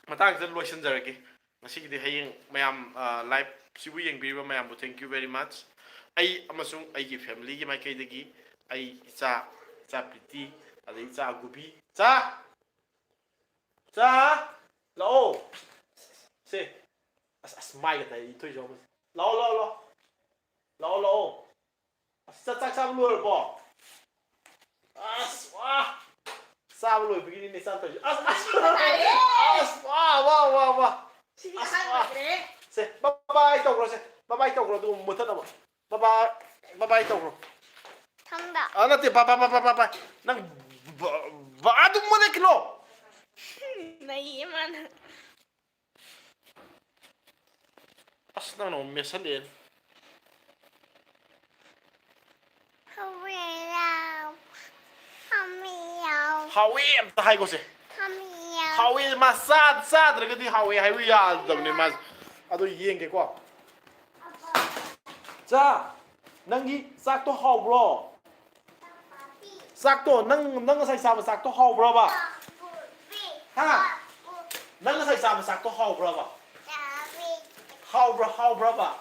ꯃꯇꯥꯡꯁꯤꯗ ꯂꯣꯏꯁꯤꯟꯖꯔꯒꯦ꯫ ꯉꯁꯤꯒꯤꯗꯤ ꯍꯌꯦꯡ ꯃꯌꯥꯝ, ꯑ, liveꯁꯤꯕꯨ ꯌꯦꯡꯕꯤꯔꯤꯕ ꯃꯌꯥꯝꯕꯨ thank you very much꯫ ꯑꯩ ꯑꯃꯁꯨꯡ ꯑꯩꯒꯤ familyꯒꯤ ꯃꯥꯏꯀꯩꯗꯒꯤ ꯑꯩ ꯏꯆꯥ, ꯏꯆꯥ ꯄ꯭ꯔꯤꯇꯤ, ꯑꯗꯩ ꯏꯆꯥ ꯒꯨꯕꯤ, ꯆꯥ! ꯆꯥ! ꯂꯥꯛꯑꯣ! ꯁꯦ, ꯑꯁ, ꯑꯁ, ꯃꯥꯏꯒ ꯇꯥꯏ, ꯏꯊꯣꯏ ꯆꯥꯎꯕꯁꯦ꯫ ꯂꯥꯛꯑꯣ, ꯂꯥꯛꯑꯣ, ꯂꯥꯛꯑꯣ꯫ ꯂꯥꯛꯑꯣ, ꯂꯥꯛꯑꯣ꯫ ꯑꯁ, ꯆꯥꯛ, ꯆꯥꯛ ꯆꯥꯕ ꯂꯣꯏꯔꯕꯣ? ꯑꯁ, ꯋꯥ! ꯆꯥꯕ ꯂꯣꯏꯕꯒꯤꯅꯤꯅꯦ ꯆꯥꯛ ꯇꯧꯔꯤꯁꯦ꯫ ꯑꯁ, ꯑꯁ! ꯃꯁꯤꯗꯤ ꯇꯥꯔꯦ! ꯑꯁ, ꯋꯥ, ꯋꯥ, ꯋꯥ, ꯋꯥ! ꯑꯁꯤꯗꯤ ꯑꯁ, ꯑꯍꯥꯟꯕ ꯋꯥ! ꯑꯣꯏꯈ꯭ꯔꯦ꯫ ꯁꯦ, bye bye ꯇꯧꯈ꯭ꯔꯣ ꯁꯦ꯫ Bye bye ꯇꯧꯈ꯭ꯔꯣ, ꯑꯗꯨꯒ ꯃꯨꯊꯠꯅꯕ꯫ Bye bye꯫ ꯕꯥꯏ ꯕꯥꯏ ꯇꯧꯈ꯭ꯔꯣ꯫ ꯊꯝꯕ꯫ ꯑ, ꯅꯠꯇꯦ, ꯕꯥ ꯕꯥ ꯕꯥ ꯕꯥ ꯕꯥ ꯕꯥ꯫ ꯅꯪ ꯕꯥ, ꯕꯥ ꯑꯗꯨꯝ ꯃꯣꯠꯂꯦ ꯀꯤꯂꯣ꯫ ꯅꯩꯌꯦ ꯃꯥꯅ꯫ ꯑꯁ, ꯅꯪꯅ ꯑꯃꯨꯛ ꯃꯦꯠꯁꯜꯂꯛꯑꯦ꯫ ꯍꯥꯎꯋꯦ ꯌꯥꯝ꯫ ꯍꯥꯎꯋꯦ ꯌꯥꯝ꯫ ꯍꯥꯎꯋꯦ ꯑꯝꯇ ꯍꯥꯏꯒꯣꯁꯦ꯫ ꯍꯥꯎꯋꯦ ꯌꯥꯝ꯫ ꯍꯥꯎꯋꯦ ꯃꯥ ꯆꯥ-, ꯆꯥꯗ꯭ꯔꯒꯗꯤ ꯍꯥꯎꯋꯦ ꯍꯥꯏꯕ ꯌꯥꯗꯕꯅꯦ ꯃꯥꯁꯦ꯫ ꯑꯗꯣ ꯌꯦꯡꯒꯦꯀꯣ꯫ ꯆꯥ, ꯅꯪꯒꯤ ꯆꯥꯛꯇꯣ ꯍꯥꯎꯕ꯭ꯔꯣ? ꯆꯥꯛꯇꯣ, ꯅꯪ, ꯅꯪ ꯉꯁꯥꯏ ꯆꯥꯕ ꯆꯥꯛꯇꯣ ꯍꯥꯎꯕ꯭ꯔꯕ? ꯍꯥ? ꯅꯪ ꯉꯁꯥꯏ ꯆꯥꯕ ꯆꯥꯛꯇꯣ ꯍꯥꯎꯕ꯭ꯔꯕ? ꯍꯥꯎꯕ꯭ꯔꯥ, ꯍꯥꯎꯕ꯭ꯔꯕ?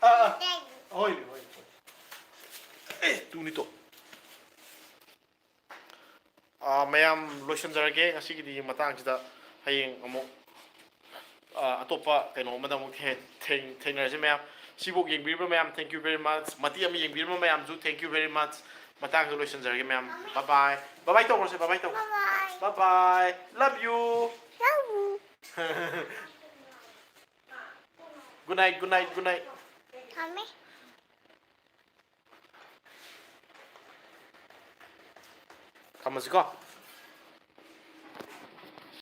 ꯑꯥ, ꯑꯥ꯫ ꯍꯣꯏꯅꯦ, ꯍꯣꯏꯅꯦ, ꯍꯣꯏꯅꯦ꯫ ꯑꯦ, ꯇꯨꯅꯤ ꯇꯣ꯫ ꯑꯥ, ꯃꯌꯥꯝ, ꯂꯣꯏꯁꯤꯟꯖꯔꯒꯦ ꯉꯁꯤꯒꯤꯗꯤ ꯃꯇꯥꯡꯁꯤꯗ꯫ ꯍꯌꯦꯡ ꯑꯃꯨꯛ, ꯑꯥ, ꯑꯇꯣꯞꯄ ꯀꯩꯅꯣ ꯑꯃꯗ ꯑꯃꯨꯛ ꯊꯦ-, ꯊꯦꯡ-, ꯊꯦꯡꯅꯔꯁꯤ ꯃꯌꯥꯝ꯫ ꯁꯤꯐꯥꯎ ꯌꯦꯡꯕꯤꯔꯤꯕ ꯃꯌꯥꯝ, thank you very much꯫ ꯃꯇꯦꯛ ꯑꯃ ꯌꯦꯡꯕꯤꯔꯤꯕ ꯃꯌꯥꯝꯁꯨ, thank you very much꯫ ꯃꯇꯥꯡꯗ ꯂꯣꯏꯁꯤꯟꯖꯔꯒꯦ ꯃꯌꯥꯝ꯫ Bye bye꯫ Bye bye ꯇꯧꯈ꯭ꯔꯁꯦ, bye bye ꯇꯧꯈ꯭ꯔꯁꯦ꯫ Bye bye꯫ Bye bye꯫ Love you꯫ Love you꯫ Good night, good night, good night꯫ ꯊꯝꯃꯦ꯫ ꯊꯝꯃꯁꯤꯀꯣ꯫